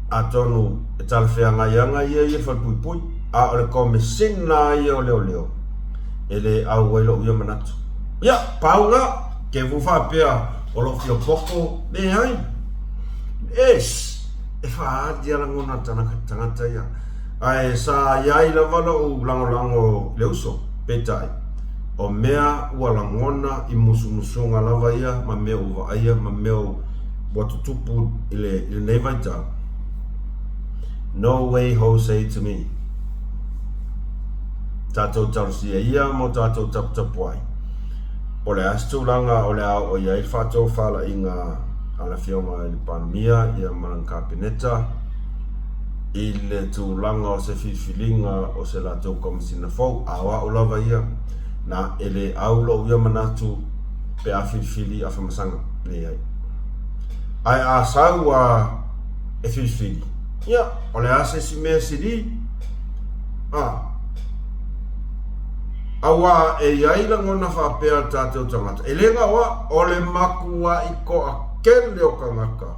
Speaker 1: atonu e talafeagai ana ia ia falepuipui, a o le komesina ia o leoleo, e le au ai loʻu ia manatu. Ia, pau na, ke vu faapea o lou fia poko, leai. Es, e faaali a lagona tagata ia. Ae sa iai lava lou lagolago i le uso, peitai, o mea ua lagona i musumusuga lava ia ma mea ua vaaia ma mea ua tutupu i lenei vaitau. No way Jose to me. Tatou talosia ia ma o tatou taputapuai. Po o le a se tulaga o le a oo i ai le faatofalaiga a le Afioga i le Palemia ia ma lana Kapeneta i le tulaga o se filifiliga o se latou Komesina fou, a o a'u lava ia, na, e le au lo'u ia manatu pe a filifili Afamasaga. Leai. Ae a sau a e filifili, ia, o le a se isi mea e sili? A. Auā e i ai lagona faapea a tatou tagata, e le gaoa, o le makuaʻi toatele o tagata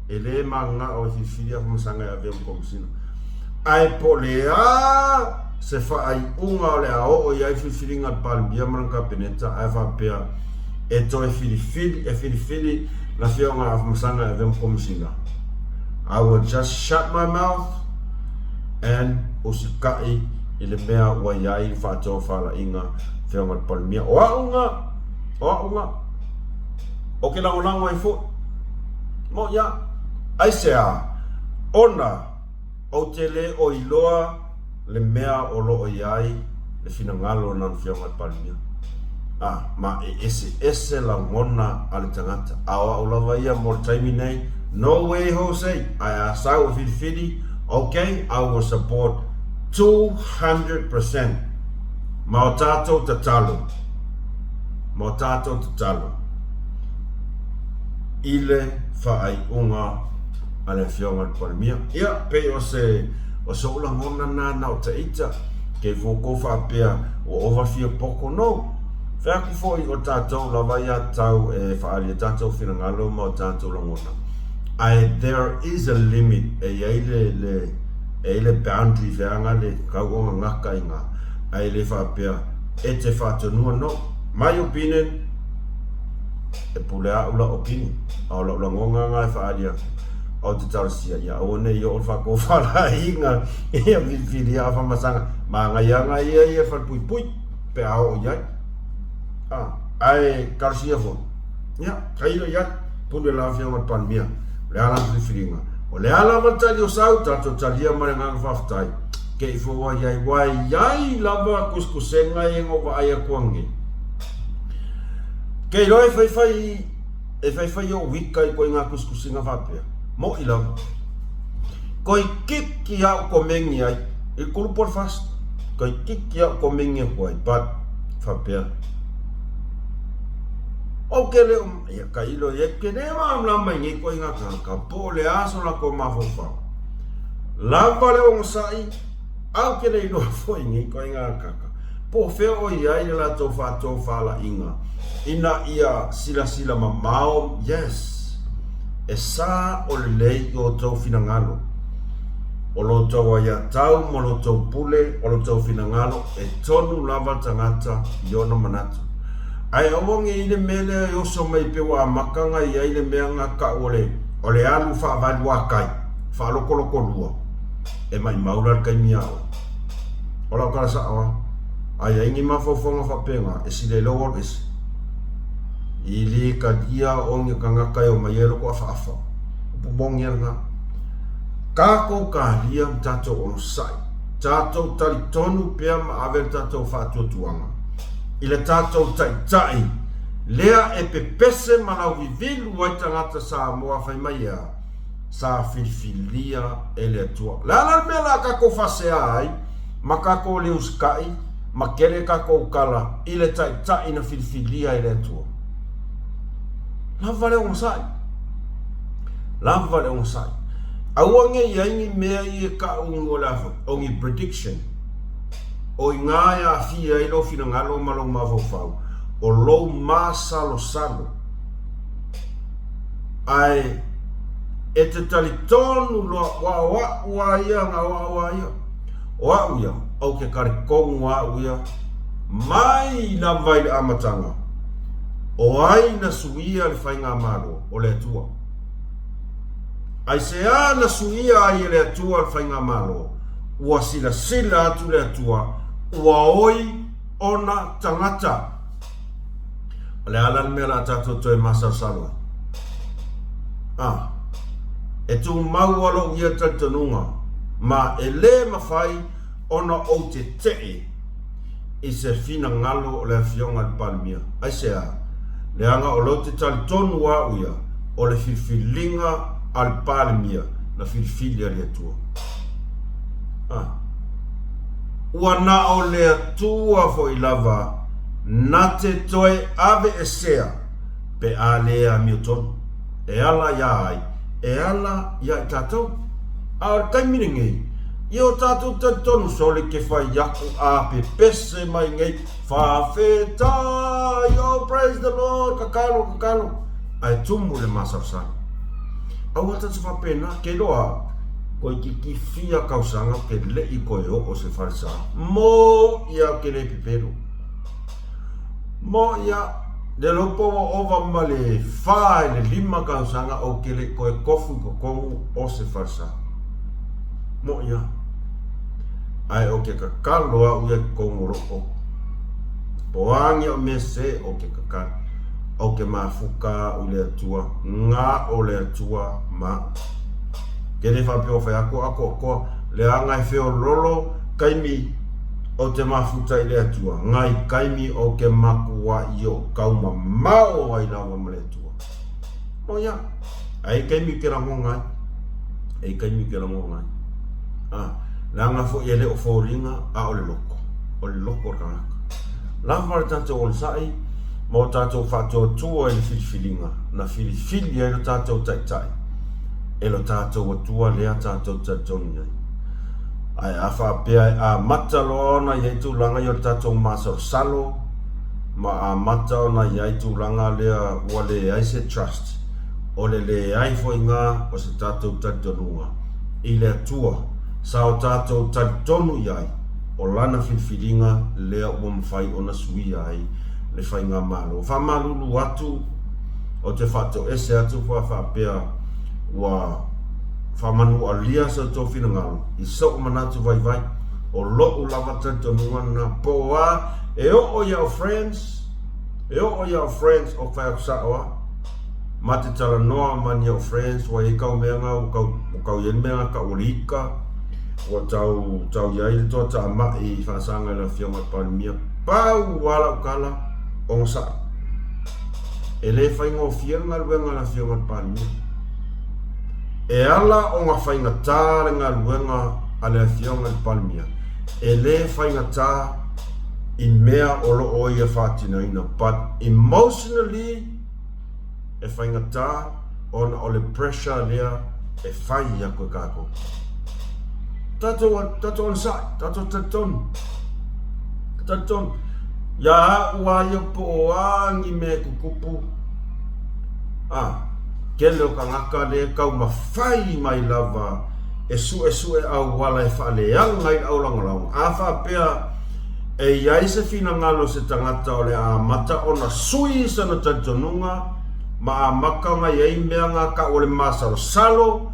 Speaker 1: e le mananao e filifili Afamasaga e avea ma Komesina. Ae po o le a se faaiuga o le a oo i ai filifiliga a le Palemia ma lana Kapeneta ae faapea e toe filifili, e filifili le Afioga ia Afamasaga e avea ma Komesina, I will just shut my mouth and usitaʻi i le mea ua i ai le faatofalaiga Afioga i le Palemia. O a'u na, o a'u na, ou te lagolago ai foi. Moʻi a, aisea, ona ou te le o iloa le mea o lo o i ai le finagalo o lana Afioga i le Palemia. A, ma e eseese lagona a le tagata. A o a'u lava ia mo le taimi nei, no way Jose, ae a sau e filifili, ok, I will support 200%. Ma o tatou tatalo, ma o tatou tatalo i le faaiuga a le Afioga i le Palemia. Ia, pei o se, o soʻu lagona na na o taita, kei foukou faapea ua ova fia poko, no. Fai atu foi o tatou lava ia tatau e faaali e tatou finagalo ma o tatou lagona. Ae there is a limit e i ai le, le, e i ai le boundary feaga le kau o gagaka i ngā, ae le faapea e te faatonua no. My opinion, e pule a'u la'u opinion, a o la'u lagoga ngā e faaali atu, ou te talosia ia aua ne i oo le faakofalaiga ia filifilia a famasaga maagaiaga ia ia falepuipui pe a oo i ai. A, ae talosia foi, ia, tailo i ai, pule la Afioga i le Palemia, o le a lana filifiliga, o le a lava le tali o sau, tatou talia ma le agaga faafetai, ke i fua i ai, ua i ai lava kuskusega ia na ou vaai atu anei. Ke iloa e faifai, e faifai ou ika i koe ngā kusikusiga faapea. Moʻi lava. Koi kiki a'u komengi ai, i kulupu o le fast. Koi kiki a'u komengi aku ai, but, faapea. Ou ke le o, ia ka ilo ia, ke le malamalama i nei koe ngā kānaka, po o le a so lākou mafaufau. Lava le onosai, au ke le iloa foi i nei koe ngā kaka. Po o fea o i ai le latou faatofalaiga ina ia silasila mamao, yes, e sa o lelei i o outou finagalo, o lo outou aiatau ma lo outou pule, o lo outou finagalo, e tonu lava le tagata i ona manatu. Ae aua ne i le mea lea e oso mai pe ua amata ona i ai le mea na tau o le, o le alu faavaeluakai, faalokolokolua, e maimau la le taimi ia oe. O lau tala sa'o a, a i ai ni mafaufauga faapena, e sili ai lou alu ese. I le talia o ni tagata e omai ai loko afaafa. Upu moni a lena. Tatou talia ma tatou onosai. Tatou talitonu pea ma ave le tatou faatuatuaga i le tatou Taitai lea e pepese ma lauvivilu ai tagata Samoa fai mai e a? Sa filifilia e le Atua. Le a la le mea la tatou faasea ai ma tatou le usita'i ma tele tatou tala i le Taitai na filifilia e le Atua? Lava le onosai. Lava le onosai. Aua ne i ai ni mea i e ka'u o le a foi, o ni prediction. O iga e aafia ai lou finagalo ma lou mafaufau, o lou masalosalo. Ae e te talitonu loa, ua o a'u a ia, na o a'u a ia. O a'u ia, ou te talitonu a'u ia, mai lava i le amataga, o ai na suia le Faigamalo? O le Atua. Aisea na suia ai e le Atua le Faigamalo? Ua silasila atu le Atua, ua oi ona tagata. O le a la le mea o le a tatou toe masalosalo ai? A, e tumau a lou ia talitonuga, ma e lē mafai ona ou teteʻe i se finagalo o le Afioga i le Palemia. Aisea? Leaga o lou te talitonu a'u ia, o le filifiliga a le Palemia na filifili a le Atua. A, ua na o le Atua foi lava na te toe aveesea pe a lē amiotonu, e ala iā ai, e ala iā i tatou. A o le taimi lenei, i o tatou talitonu sole ke fai aku a pepese mai nei, Faafetai! Oh, praise the Lord! Kakalo, kakalo! Ae tumu le masalosalo. Aua tatou faapena, ke iloa au, koe fia kausaga ke leʻi koe oo se falesa mo ia ke le pepelo. Mo ia, le lopo ua ova ma le fa i le lima kausaga ou ke leʻi koe kofu i totonu o se falesa. Mo ia. Ae o ke kakalo a'u ia i totonu o loʻu toto. Po a ni o mea se o ke kakalo. O ke mafuka a'u i le Atua, nga o le Atua ma a'u. Ke le faapea o fai atu atoatoa, leaga e feololo taimi o te mafuta i le Atua, ngai taimi o ke makuaʻi o kau mamao ai lava ma le Atua. O ia, ai taimi ke lagoga ai, ai taimi ke lagoga ai. A, leaga foi e le o foliga a o le loko, o le loko o le tagata. Lava le tatou onosai ma o tatou faatuatua i le filifiliga na filifili ai lo tatou Taitai e lo tatou Atua lea tatou te talitonu i ai. Ae a faapea e amata loa ona i ai tulaga ia o le tatou masalosalo ma amata ona i ai tulaga lea ua leai se trust. O le leai foi ngā o se tatou talitonuga i le Atua sa o tatou talitonu i ai, o Lana filifiliga lea ua mafai ona suia ai le Faigamalo. Faamalulu atu, ou te faatoese atu pe a faapea ua faamanualia so outou finagalo i sou manatu vaivai, o lo'u lava talitonuga lena, po o a e oo i au friends, e oo i au friends o fai atu sa'o a. Ma te talanoa ma ni au friends ua iai kau mea nga ua kau ua kau iai le mea nga kau o le ika ua tau tau iai le toa taama'i i faasaga i le afioga i le Palemia pau a la'u tala ogasa'i e le faigofie le galuega a le afioga i le Palemia e ala ona faigata le galuega a le afioga i le Palemia e le faigata i mea o lo'o ia faatinoina but emotionally e faigata ona o le pressure lea e fai aku e kākou. Tatou, tatou onosai, tatou talitonu, talitonu. Ia a'u a ia po o a ni mea e tutupu, a, tele o tagata lea e taumafai mai lava e suesue auala e faaleaga ai le aulagolago. A faapea E i ai se finagalo o se tagata o le a amata ona sui sana talitonuga ma amata ona i ai mea nga kau o le masalosalo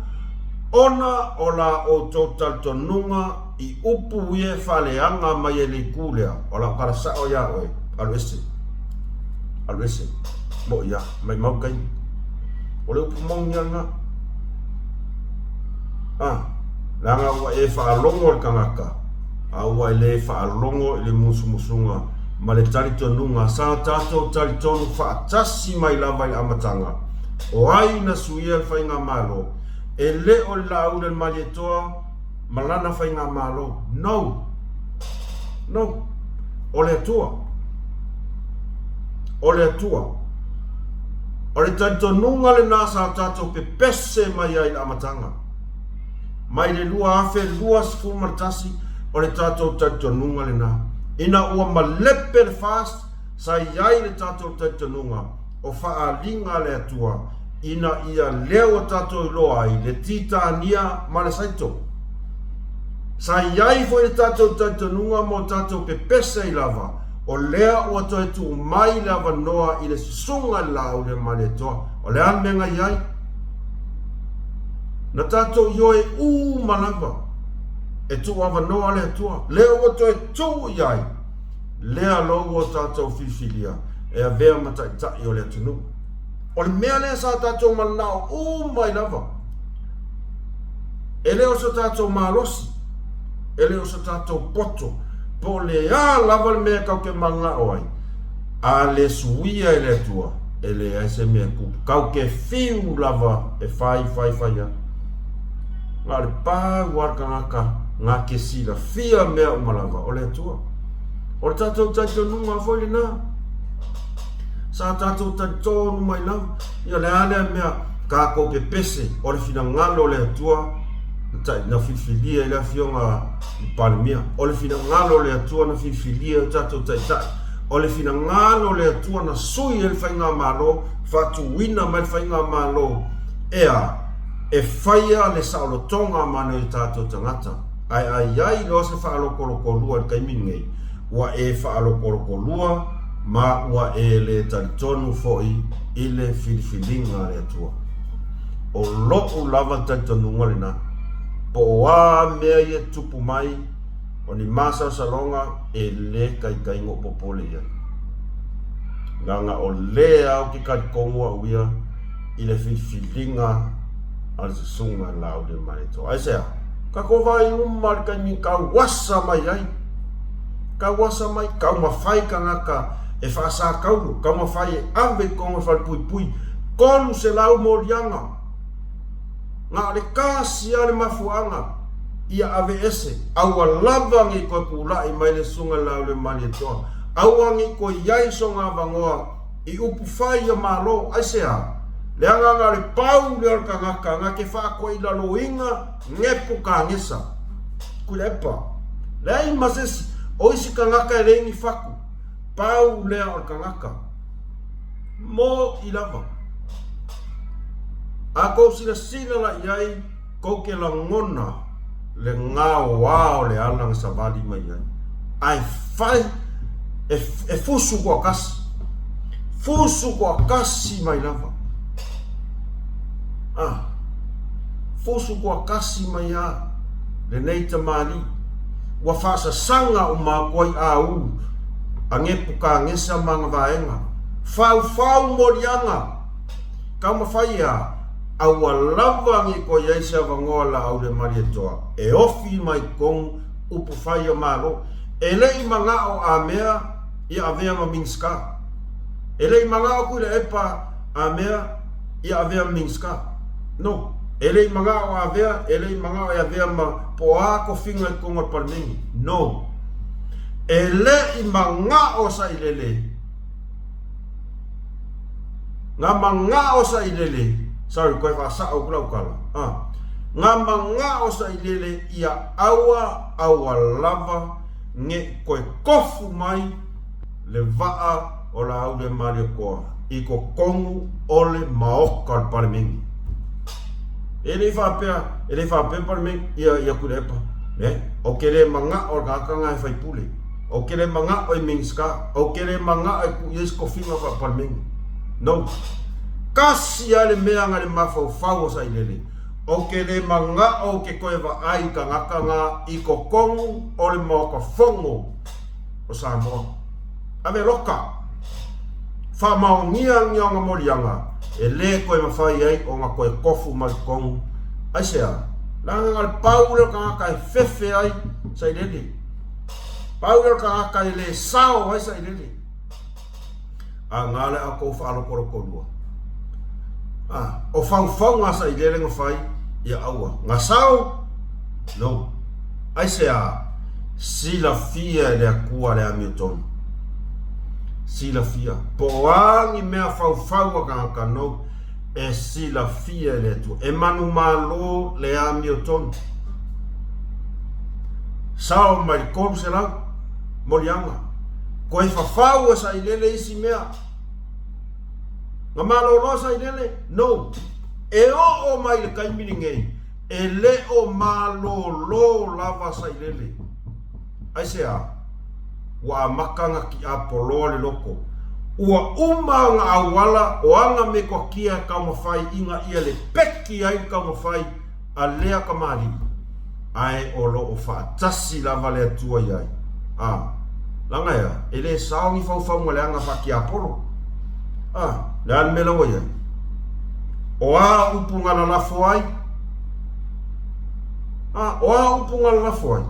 Speaker 1: ona o la outou talitonuga i upu ia e faaleaga mai ai le itu lea, o lau tala sao iā oe, alu ese, alu ese, moʻi a, maimau taimi. O le upu moni a lena. A, leaga ua e faalogo i le tagata, a ua e le faalogo i le musumusuga ma le talitonuga sa tatou talitonu faatasi mai lava i le amataga, o ai na suia le faigamalo, e le o le Laauli a le Malietoa ma lana faigamalo. No! No! O le Atua. O le Atua. O le talitonuga lena sa tatou pepese mai ai i le amataga. Mai le 2021, o le tatou talitonuga lena. Ina ua malepe le FAST, sa i ai le tatou talitonuga o faaaliga a le Atua ina ia lea ua tatou iloa ai le Titania ma le Saito. Sa i ai foi le tatou talitonuga mo tatou pepese ai lava, o lea ua toe tuu mai le avanoa i le susuga i le Laaulialemalietoa. O le a le mea na i ai? Na tatou ioe uma lava e tuuavanoa le Atua, lea ua toe tuu i ai lea lo ua tatou filifilia e avea ma taitai o le atunuu. O le mea lea sa tatou mananao uma ai lava. E le o so tatou malosi, e le o so tatou poto, po o le a lava le mea kau te mananao ai, a le suia e le Atua, e leai se mea tupu. Kau te fiu lava e fai, fai, fai a. Na o le pau a le tagata na te silafia mea uma lava, o le Atua. O le tatou talitonuga foi lena. Sa tatou talitonu mai lava, ia le a lea mea tatou pepese, o le finagalo o le Atua na filifilia i le afioga i le Palemia. O le finagalo o le Atua na filifilia i o tatou taitai. O le finagalo o le Atua na sui ai le faigamalo, faatuina mai le faigamalo e a? E faia le saolotoga ma nai o tatou tagata. Ae a i ai loa se faalokolokolua i le taimi lenei, ua e faalokolokolua ma ua e le talitonu foi i le filifiliga a le Atua. O lo'u lava talitonuga lena, po o a mea ia tupu mai, o ni masalosaloga e le taitai na ou popole i ai. Leaga o lea ou te talitonu au ia i le filifiliga a le susuga i le Laaulialemalietoa. Aisea? Tatou vaai uma i le taimi tauasa mai ai. Tauasa mai, taumafai tagata e faasatauro, taumafai e ave i totonu o le falepuipui 300 moliaga. Na o le tasi lava le mafuaaga ia aveese, aua lava ne i toe tulai mai le Susuga i le Laaulialemalietoa, aua ne i toe i ai sona avanoa i upu fai a Malo. Aisea? Leaga na o le pau lea o le tagata na te faatoilaloina Nepukanesa. Tuilaepa. Leai ma se isi, o isi tagata e leai ni fatu, pau lea o le tagata. Moʻi lava. A kou silasila la i ai, kou ke lagona le gaoa o le ala na savali mai ai, a e fai, e, e fusu koakasi, fusu koakasi mai lava. A, fusu koakasi mai a lenei tamalii, ua faasasaga uma aku ai āū a Nepukagesa ma ana vaega, faufau moliaga, Taumafai a, a ua lava ni koe i ai se avanoa laau le Malietoa e ofi mai tonu upu fai o Malo. E le i manao a mea ia avea ma Minista. E le i manao Tuilaepa a mea ia avea ma Minista. No. E le i manao a avea, e le i manao e avea ma po o a tofiga i totonu o le Palemene. No. E le i manao Sailele. Nga magao sailele, sorry koe faasao aku lau tala, ah, nga magao sailele ia aua aua lava ngeʻi koe kofu mai le vaa o Laauli Malietoa i totonu o le maoka o le Palemene. E le i faapea, e le i faapea le Palemene, ia, ia Tuilaepa, eh, ou te le magao le tagata na e faipule. Ou te le manao e Minista, ou te le manao e tuu i ai se tofiga faa-Palemene. No. Kasi lava le mea na le mafaufau o Sailele, ou te le manao ou te toe vaai i tagata na i totonu o le Maota Fono o Samoa. Ave loka! Faamaonia ni ona moliaga e le toe mafai ai ona toe tofu mai totonu. Aisea? Leaga na o le pau lea o le tagata e fefe ai Sailele. Pau lea o le tagata e le sao ai sailele. A nga le a kou faalokoloko lua. A, o faufauga a sailele na fai, ia aua. Nga sao? No. Aisea? Silafia e le Akua le amiotonu. Silafia. Po o a ni mea faufau a tagata, no. E silafia e le Atua. E manumalo le amiotonu. Sao mai le 300 moliaga. Koe fafau e sailele isi mea. Na malolo sailele? No. E oo mai le taimi lenei, e le o malolo lava sailele. Aisea? Ua amata na tiapoloa le loko. Ua uma ona auala o ana metotia e taumafai ina ia le peki ai le taumafai a lea kamali'i, ae o lo o faatasi lava le Atua i ai. A, leaga e a? E le sao ni faufauga leaga faatiapolo. A, le a le mea la ua i ai? O a upu na lalafo ai? A, o a upu na lalafo ai?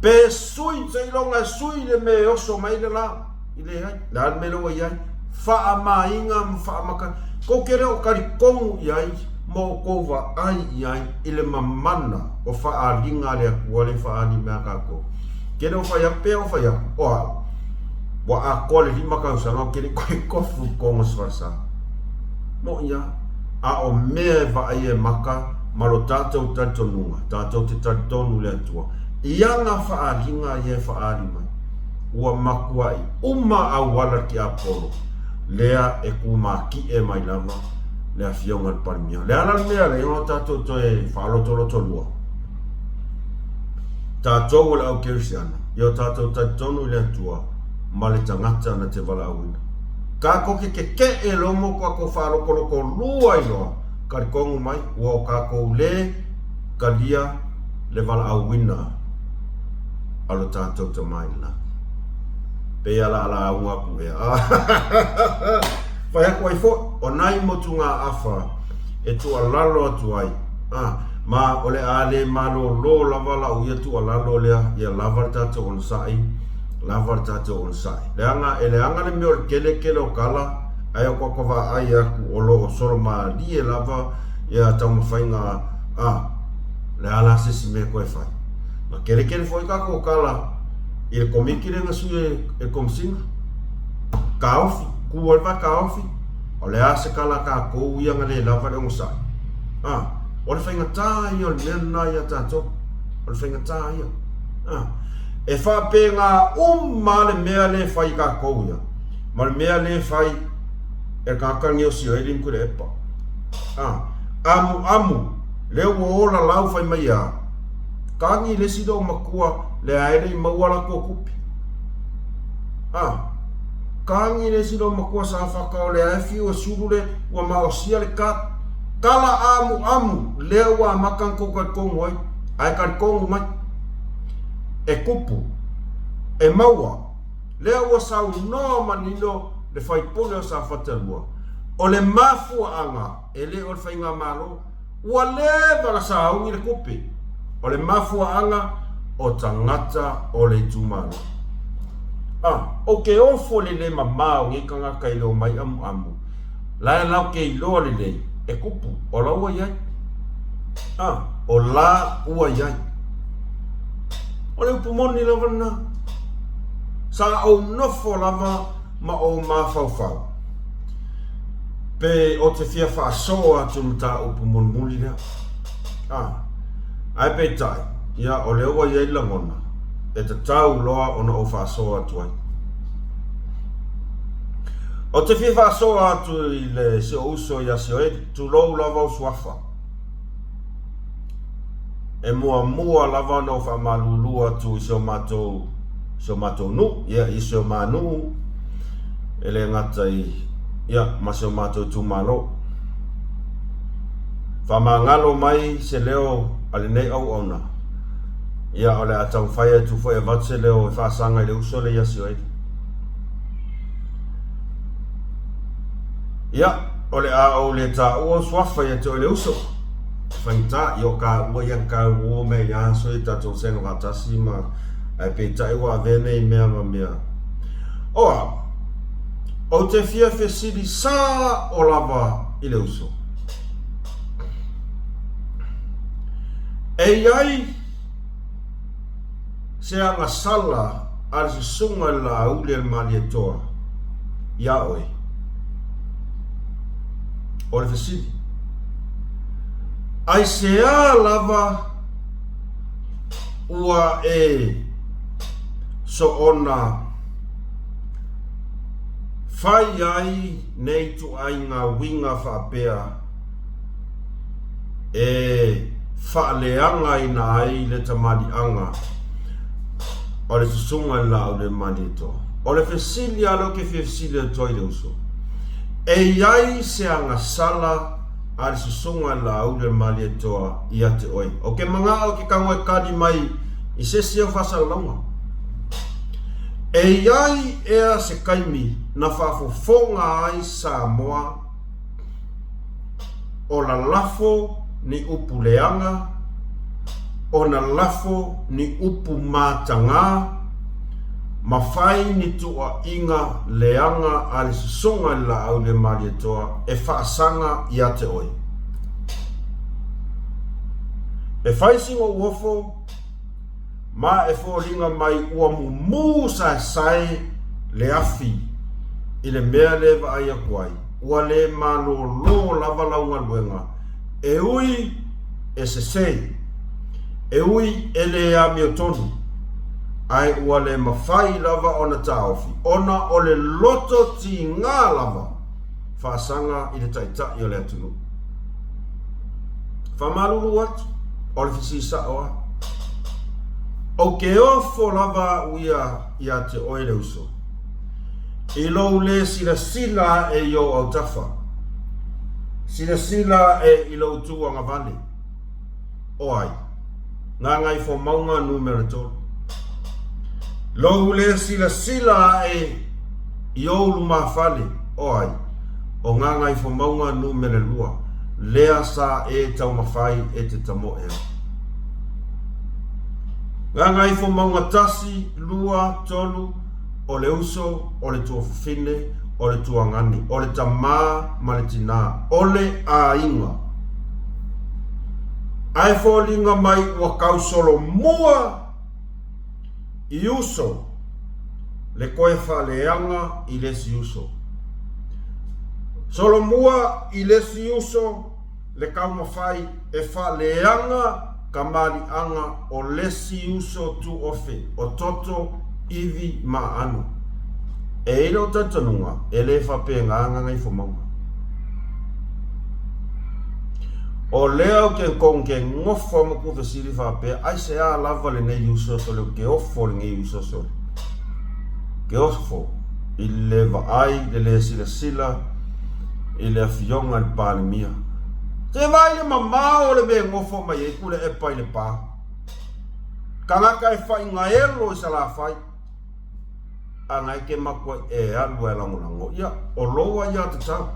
Speaker 1: Pe sui, seiloga e sui le mea e oso mai le la. I leai, le a le mea lea ua i ai? Faamaina ma faamaka. Kou te le o talitonu i ai ma o kou vaai i ai i le mamana o faaaliga a le Atua le faaali mai a kakou. Ke le o fai aku, pea o fai aku, o au, ua atoa le lima tausaga ou te le koe kofu i totonu o se falesa. Moʻi a, a o mea e vaaia e maka ma lo tatou talitonuga, tatou te talitonu i le Atua, i ana faaaliga ia e faaali mai. Ua makuaʻi uma auala le tiapolo lea e kūmākiʻe mai lava le afioga i le Palemia. Le ala le mea lea o tatou toe faalotoloto lua. Tatou o le au Kerisiano, ia o tatou talitonu i le Atua ma le tagata na te valaauina. Kakou ke kekeʻe lomo kakou faalotoloto lua i loa, talitonu mai ua o kakou le talia le valaauina a lo tatou Tama i le lagi. Pei a la lauga aku ea. Fai aku ai foi, o nai motugaafa e tuualalo atu ai. Ah, ma o le a le malōlō lava lau ia tuualalo lea, ia lava le tatou onosai, lava le tatou onosai. Leaga, e leaga le mea o le kele kele o kala, ae o ka vaai aku o lo o solomalie lava ia taumafaiga, ah, le a la se isi mea koe fai. Na kelekele foi kakou kala i le komiti lea na sui e le Komesina. Kaofi, ku ai le va kaofi, o le a se kala a kakou ia na le lava le onosai. A, o le faigata ia o le mea lena ia tatou. O le faigata ia. A, e faapena uma le mea lea e fai e kakou ia, ma le mea lea e fai e le tagata gaosi ai le Tuilaepa. A, amuamu, lea ua ola lau fai mai a, kagi le isi loomatua lea e le i maua latou tupe. A, kagi le isi loomatua sa faka o lea e fiu e sulu le ua maosia le card. Tala amuamu, lea ua amata ona tou talitonu ai, ae talitonu mai, e tupu, e maua. Lea ua saunoa manino le faipule o Safata 2, o le mafuaaga e le o le faigamalo, ua leva ona sauni le tupe, o le mafuaaga o tagata o le itumalo. A, ou te ofo i le le mama o nei tagata i le omai amuamu, la e lau te iloa lelei, e tupu, o la ua i ai. A, o la ua i ai. O le upu moni lava lena. Sa ou nofo lava ma ou mafaufau pe ou te fia faasoo atu i le mataupu mulimuli lea. A, ae peitai, ia, o lea ua i ai le lagona, e tatau loa ona ou faasoo atu ai. Ou te fia faasoo atu i le si ou uso ia Sioeli, tulou lava ou suafa. E muamua lava ona ou faamalulu atu i si o matou, si o matou nuu, ia, i si o ma nuu, e le gata i, ia, ma si o matou itumalo. Faamagalo mai se leo a lenei auauna, ia, o le a taumafai atu foi e avatu se leo e faasaga i le uso lea ia Sioeli. Ia, o le a ou le taua ou suafa ia te oe le uso. E faigata, ia o kāua ia kāua mea i aso ia tatou sega faatasi ma ae peitai ua avea nei mea ma mea. O au, ou te fia fesili sa'o lava i le uso. E i ai se agasala a le Susuga i le Laauli a le Malietoa iā oe? O le fesili, Aisea lava ua e soona fai ai nei ituaiga uiga faapea e faaleagaina ai le tamaliiaga o le Susuga i le Laau le Malietoa. O le fesili lava lea ou te fia fesili atu ai i le uso, e i ai se agasala a le Susuga i le Laau le Malietoa ia te oe? Ou te manao e te tago e tali mai i se isi au faasalalauga. E i ai ea se taimi na faafofoga ai Samoa O lalafo ni upu leaga, o na lafo ni upu matagā, ma fai ni tuuaiga leaga a le Susuga i le Laau le Malietoa e faasaga ia te oe. E fai sina uofo ma e foliga mai ua mumu saesae le afi i le mea le vaai atu ai, ua le malōlō lava lau galuega, e ui e sesē, e ui e le amiotonu, ae ua le mafai lava ona taofi, ona o le loto tigā lava faasaga i le Taitai o le atunuu. Faamalulu atu, o le fesili sa'o a. Ou te ofo lava a'u ia ia te oe le uso, i lou lē silasila a'e i ou autafa, silasila a'e i lou tu agavale. O ai? Gagaifomauga numera 3. Lou lē silasila a'e i ou lumafale, o ai? O Gagaifomauga numera 2, lea sa e taumafai e te tamoe ai. Gagaifomauga 1, 2, 3, o le uso, o le tuafafine, o le tuagane, o le tamā ma le tinā, o le aiga. Ae foliga mai ua tausolomua i uso le toe faaleaga i le isi uso. Solomua i le isi uso le taumafai e faaleaga kamaliʻaga o le isi uso tuofe o toto, ivi ma aano. E i ai lou talitonuga, e le faapena Gagaifomauga. O lea ou te kong ke ngofo ma ku fesili faapea, aisea lava lenei uso sole ou ke ofo lenei uso sole. Ke ofo i le vaai le le silasila i le afioga i le Palemia. Te vaai le mamao o le mea e ngofo mai ai Puleepa i le pa. Tagata e faigaelo i Salafai. A na e ke makuai e alu e lagolago ia, o lou aiatatau.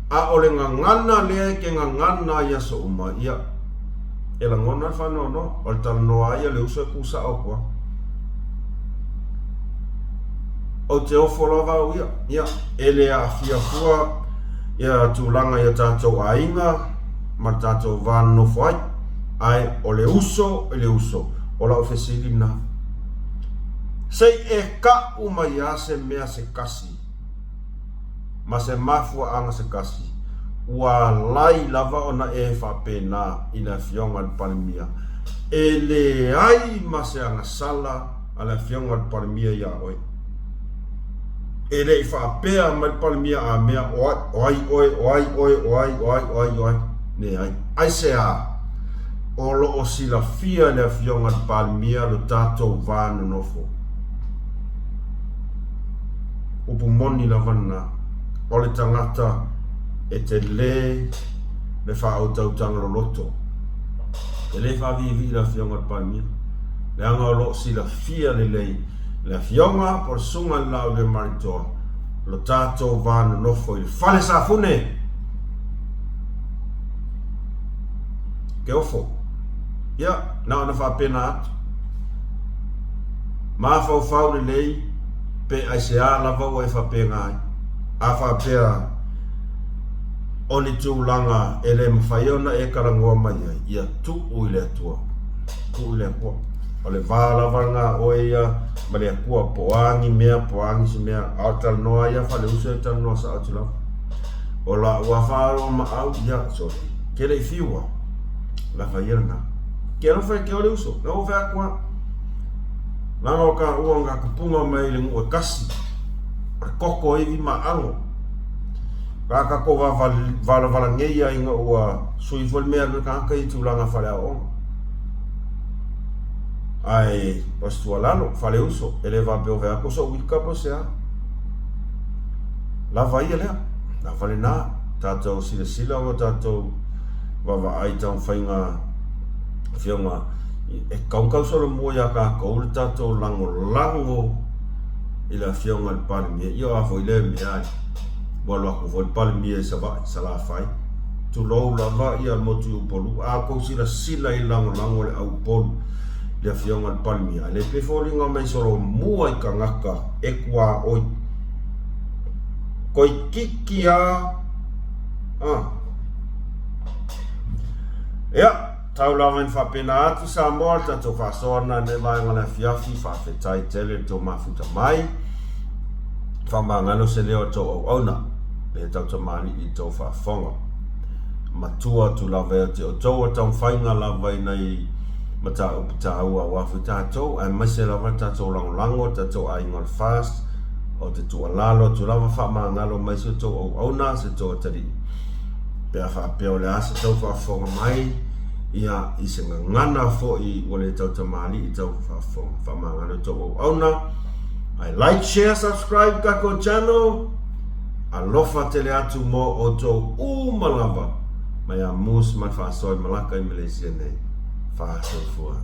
Speaker 1: A o le gagana lea e ke gagana ai aso uma, ia, e lagona le faanoanoa, o le talanoa ai a le uso e ku sao atu lava. Ou te ofo lava au ia, ia, e le aafia fua ia tulaga i o tatou aiga ma le tatou va nonofo ai, ae o le uso i le uso, o lau fesili lena. Se i e ka'u mai a se mea se kasi ma se mafuaaga se kasi, ua alai lava ona e faapena i le Afioga i le Palemia, e leai ma se agasala a le Afioga i le Palemia iā oe. E le i faapea mai le Palemia a mea o ai, o ai oe, o ai oe, o ai, o ai, o ai, o ai. Leai. Aisea? O lo o silafia e le Afioga i le Palemia lo tatou va nonofo. Upu moni lava lena. O le tagata e tele le faautautaga loloto. E le faaviivii le Afioga i le Palemia, leaga o lo o silafia lelei le Afioga po o le Susuga i le Laauliamalitoa lo tatou va nonofo i le fale safune. Ke ofo. Ia, na ona faapena atu. Mafaufau lelei pe aisea lava ua e faapena ai. A faapea o ni tulaga e le mafai ona e talanoa mai ai, ia tuu i le Atua. Tuu i le Atua. O le va lava lena oe ia ma le Atua, po o a ni mea, po o a nisi mea, a o le talanoa ia Faleuso e talanoa sao atu lava. O la'u a faaaloalomaau, ia, sole, ke le i fiu a, lava ia lena. Ke alofa e ke o le uso, na ua fai atu a. Leaga o ka ua nga kupunga mai le nuu e kasi, o le koko ivi ma ago. Ka kako valavala nei ia ina ua sui foi le mea le tagata i tulaga faaleaoaoga. Ae o se tuualalo, Faleuso, e le faapea ua fai atu sou wika po o se a. Lava ia lea, lava lena, tatou silasila ua tatou vaavaai i taumafaiga afioga e kaukau solomua ia tatou le tatou lagolago i le afioga i le Palemia. Ia o a foi lea mea ua alu atu foi le Palemia i Savaii, Salafai, tulou lava ia le motu i Upolu. A outou silasila i le lagolago a le au Upolu i le afioga i le Palemia, e le pei foliga mai solomua i tagata e tuaoi. Toeitiiti a a. Ia, tau lava ina faapena atu Samoa, le tatou faasoa lena i lenei vaega o le afiafi, faafetai tele le tou mafuta mai. Faamagalo se leo a tou auauna, le tautamalii i tou faafofoga. Matua atu lava ia te outou o taumafaiga lava i nai mataupu taua aua foi tatou, aemaise lava le tatou lagolago, le tatou aiga o le FAST, Ou te tuualalo atu lava faamagalo mai si outou auauna, si outou atalii, pe a faapea o le a se tau faafofoga mai, ia, i se gagana foi ua le tautamalii tau faafofoga. Faamagalo i outou auauna. Ae like, share, subscribe tatou channel. Alofa tele atu mo outou uma lava mai a Moose ma le Faasoa i Malaka i Malaysia nei. Faasoifua.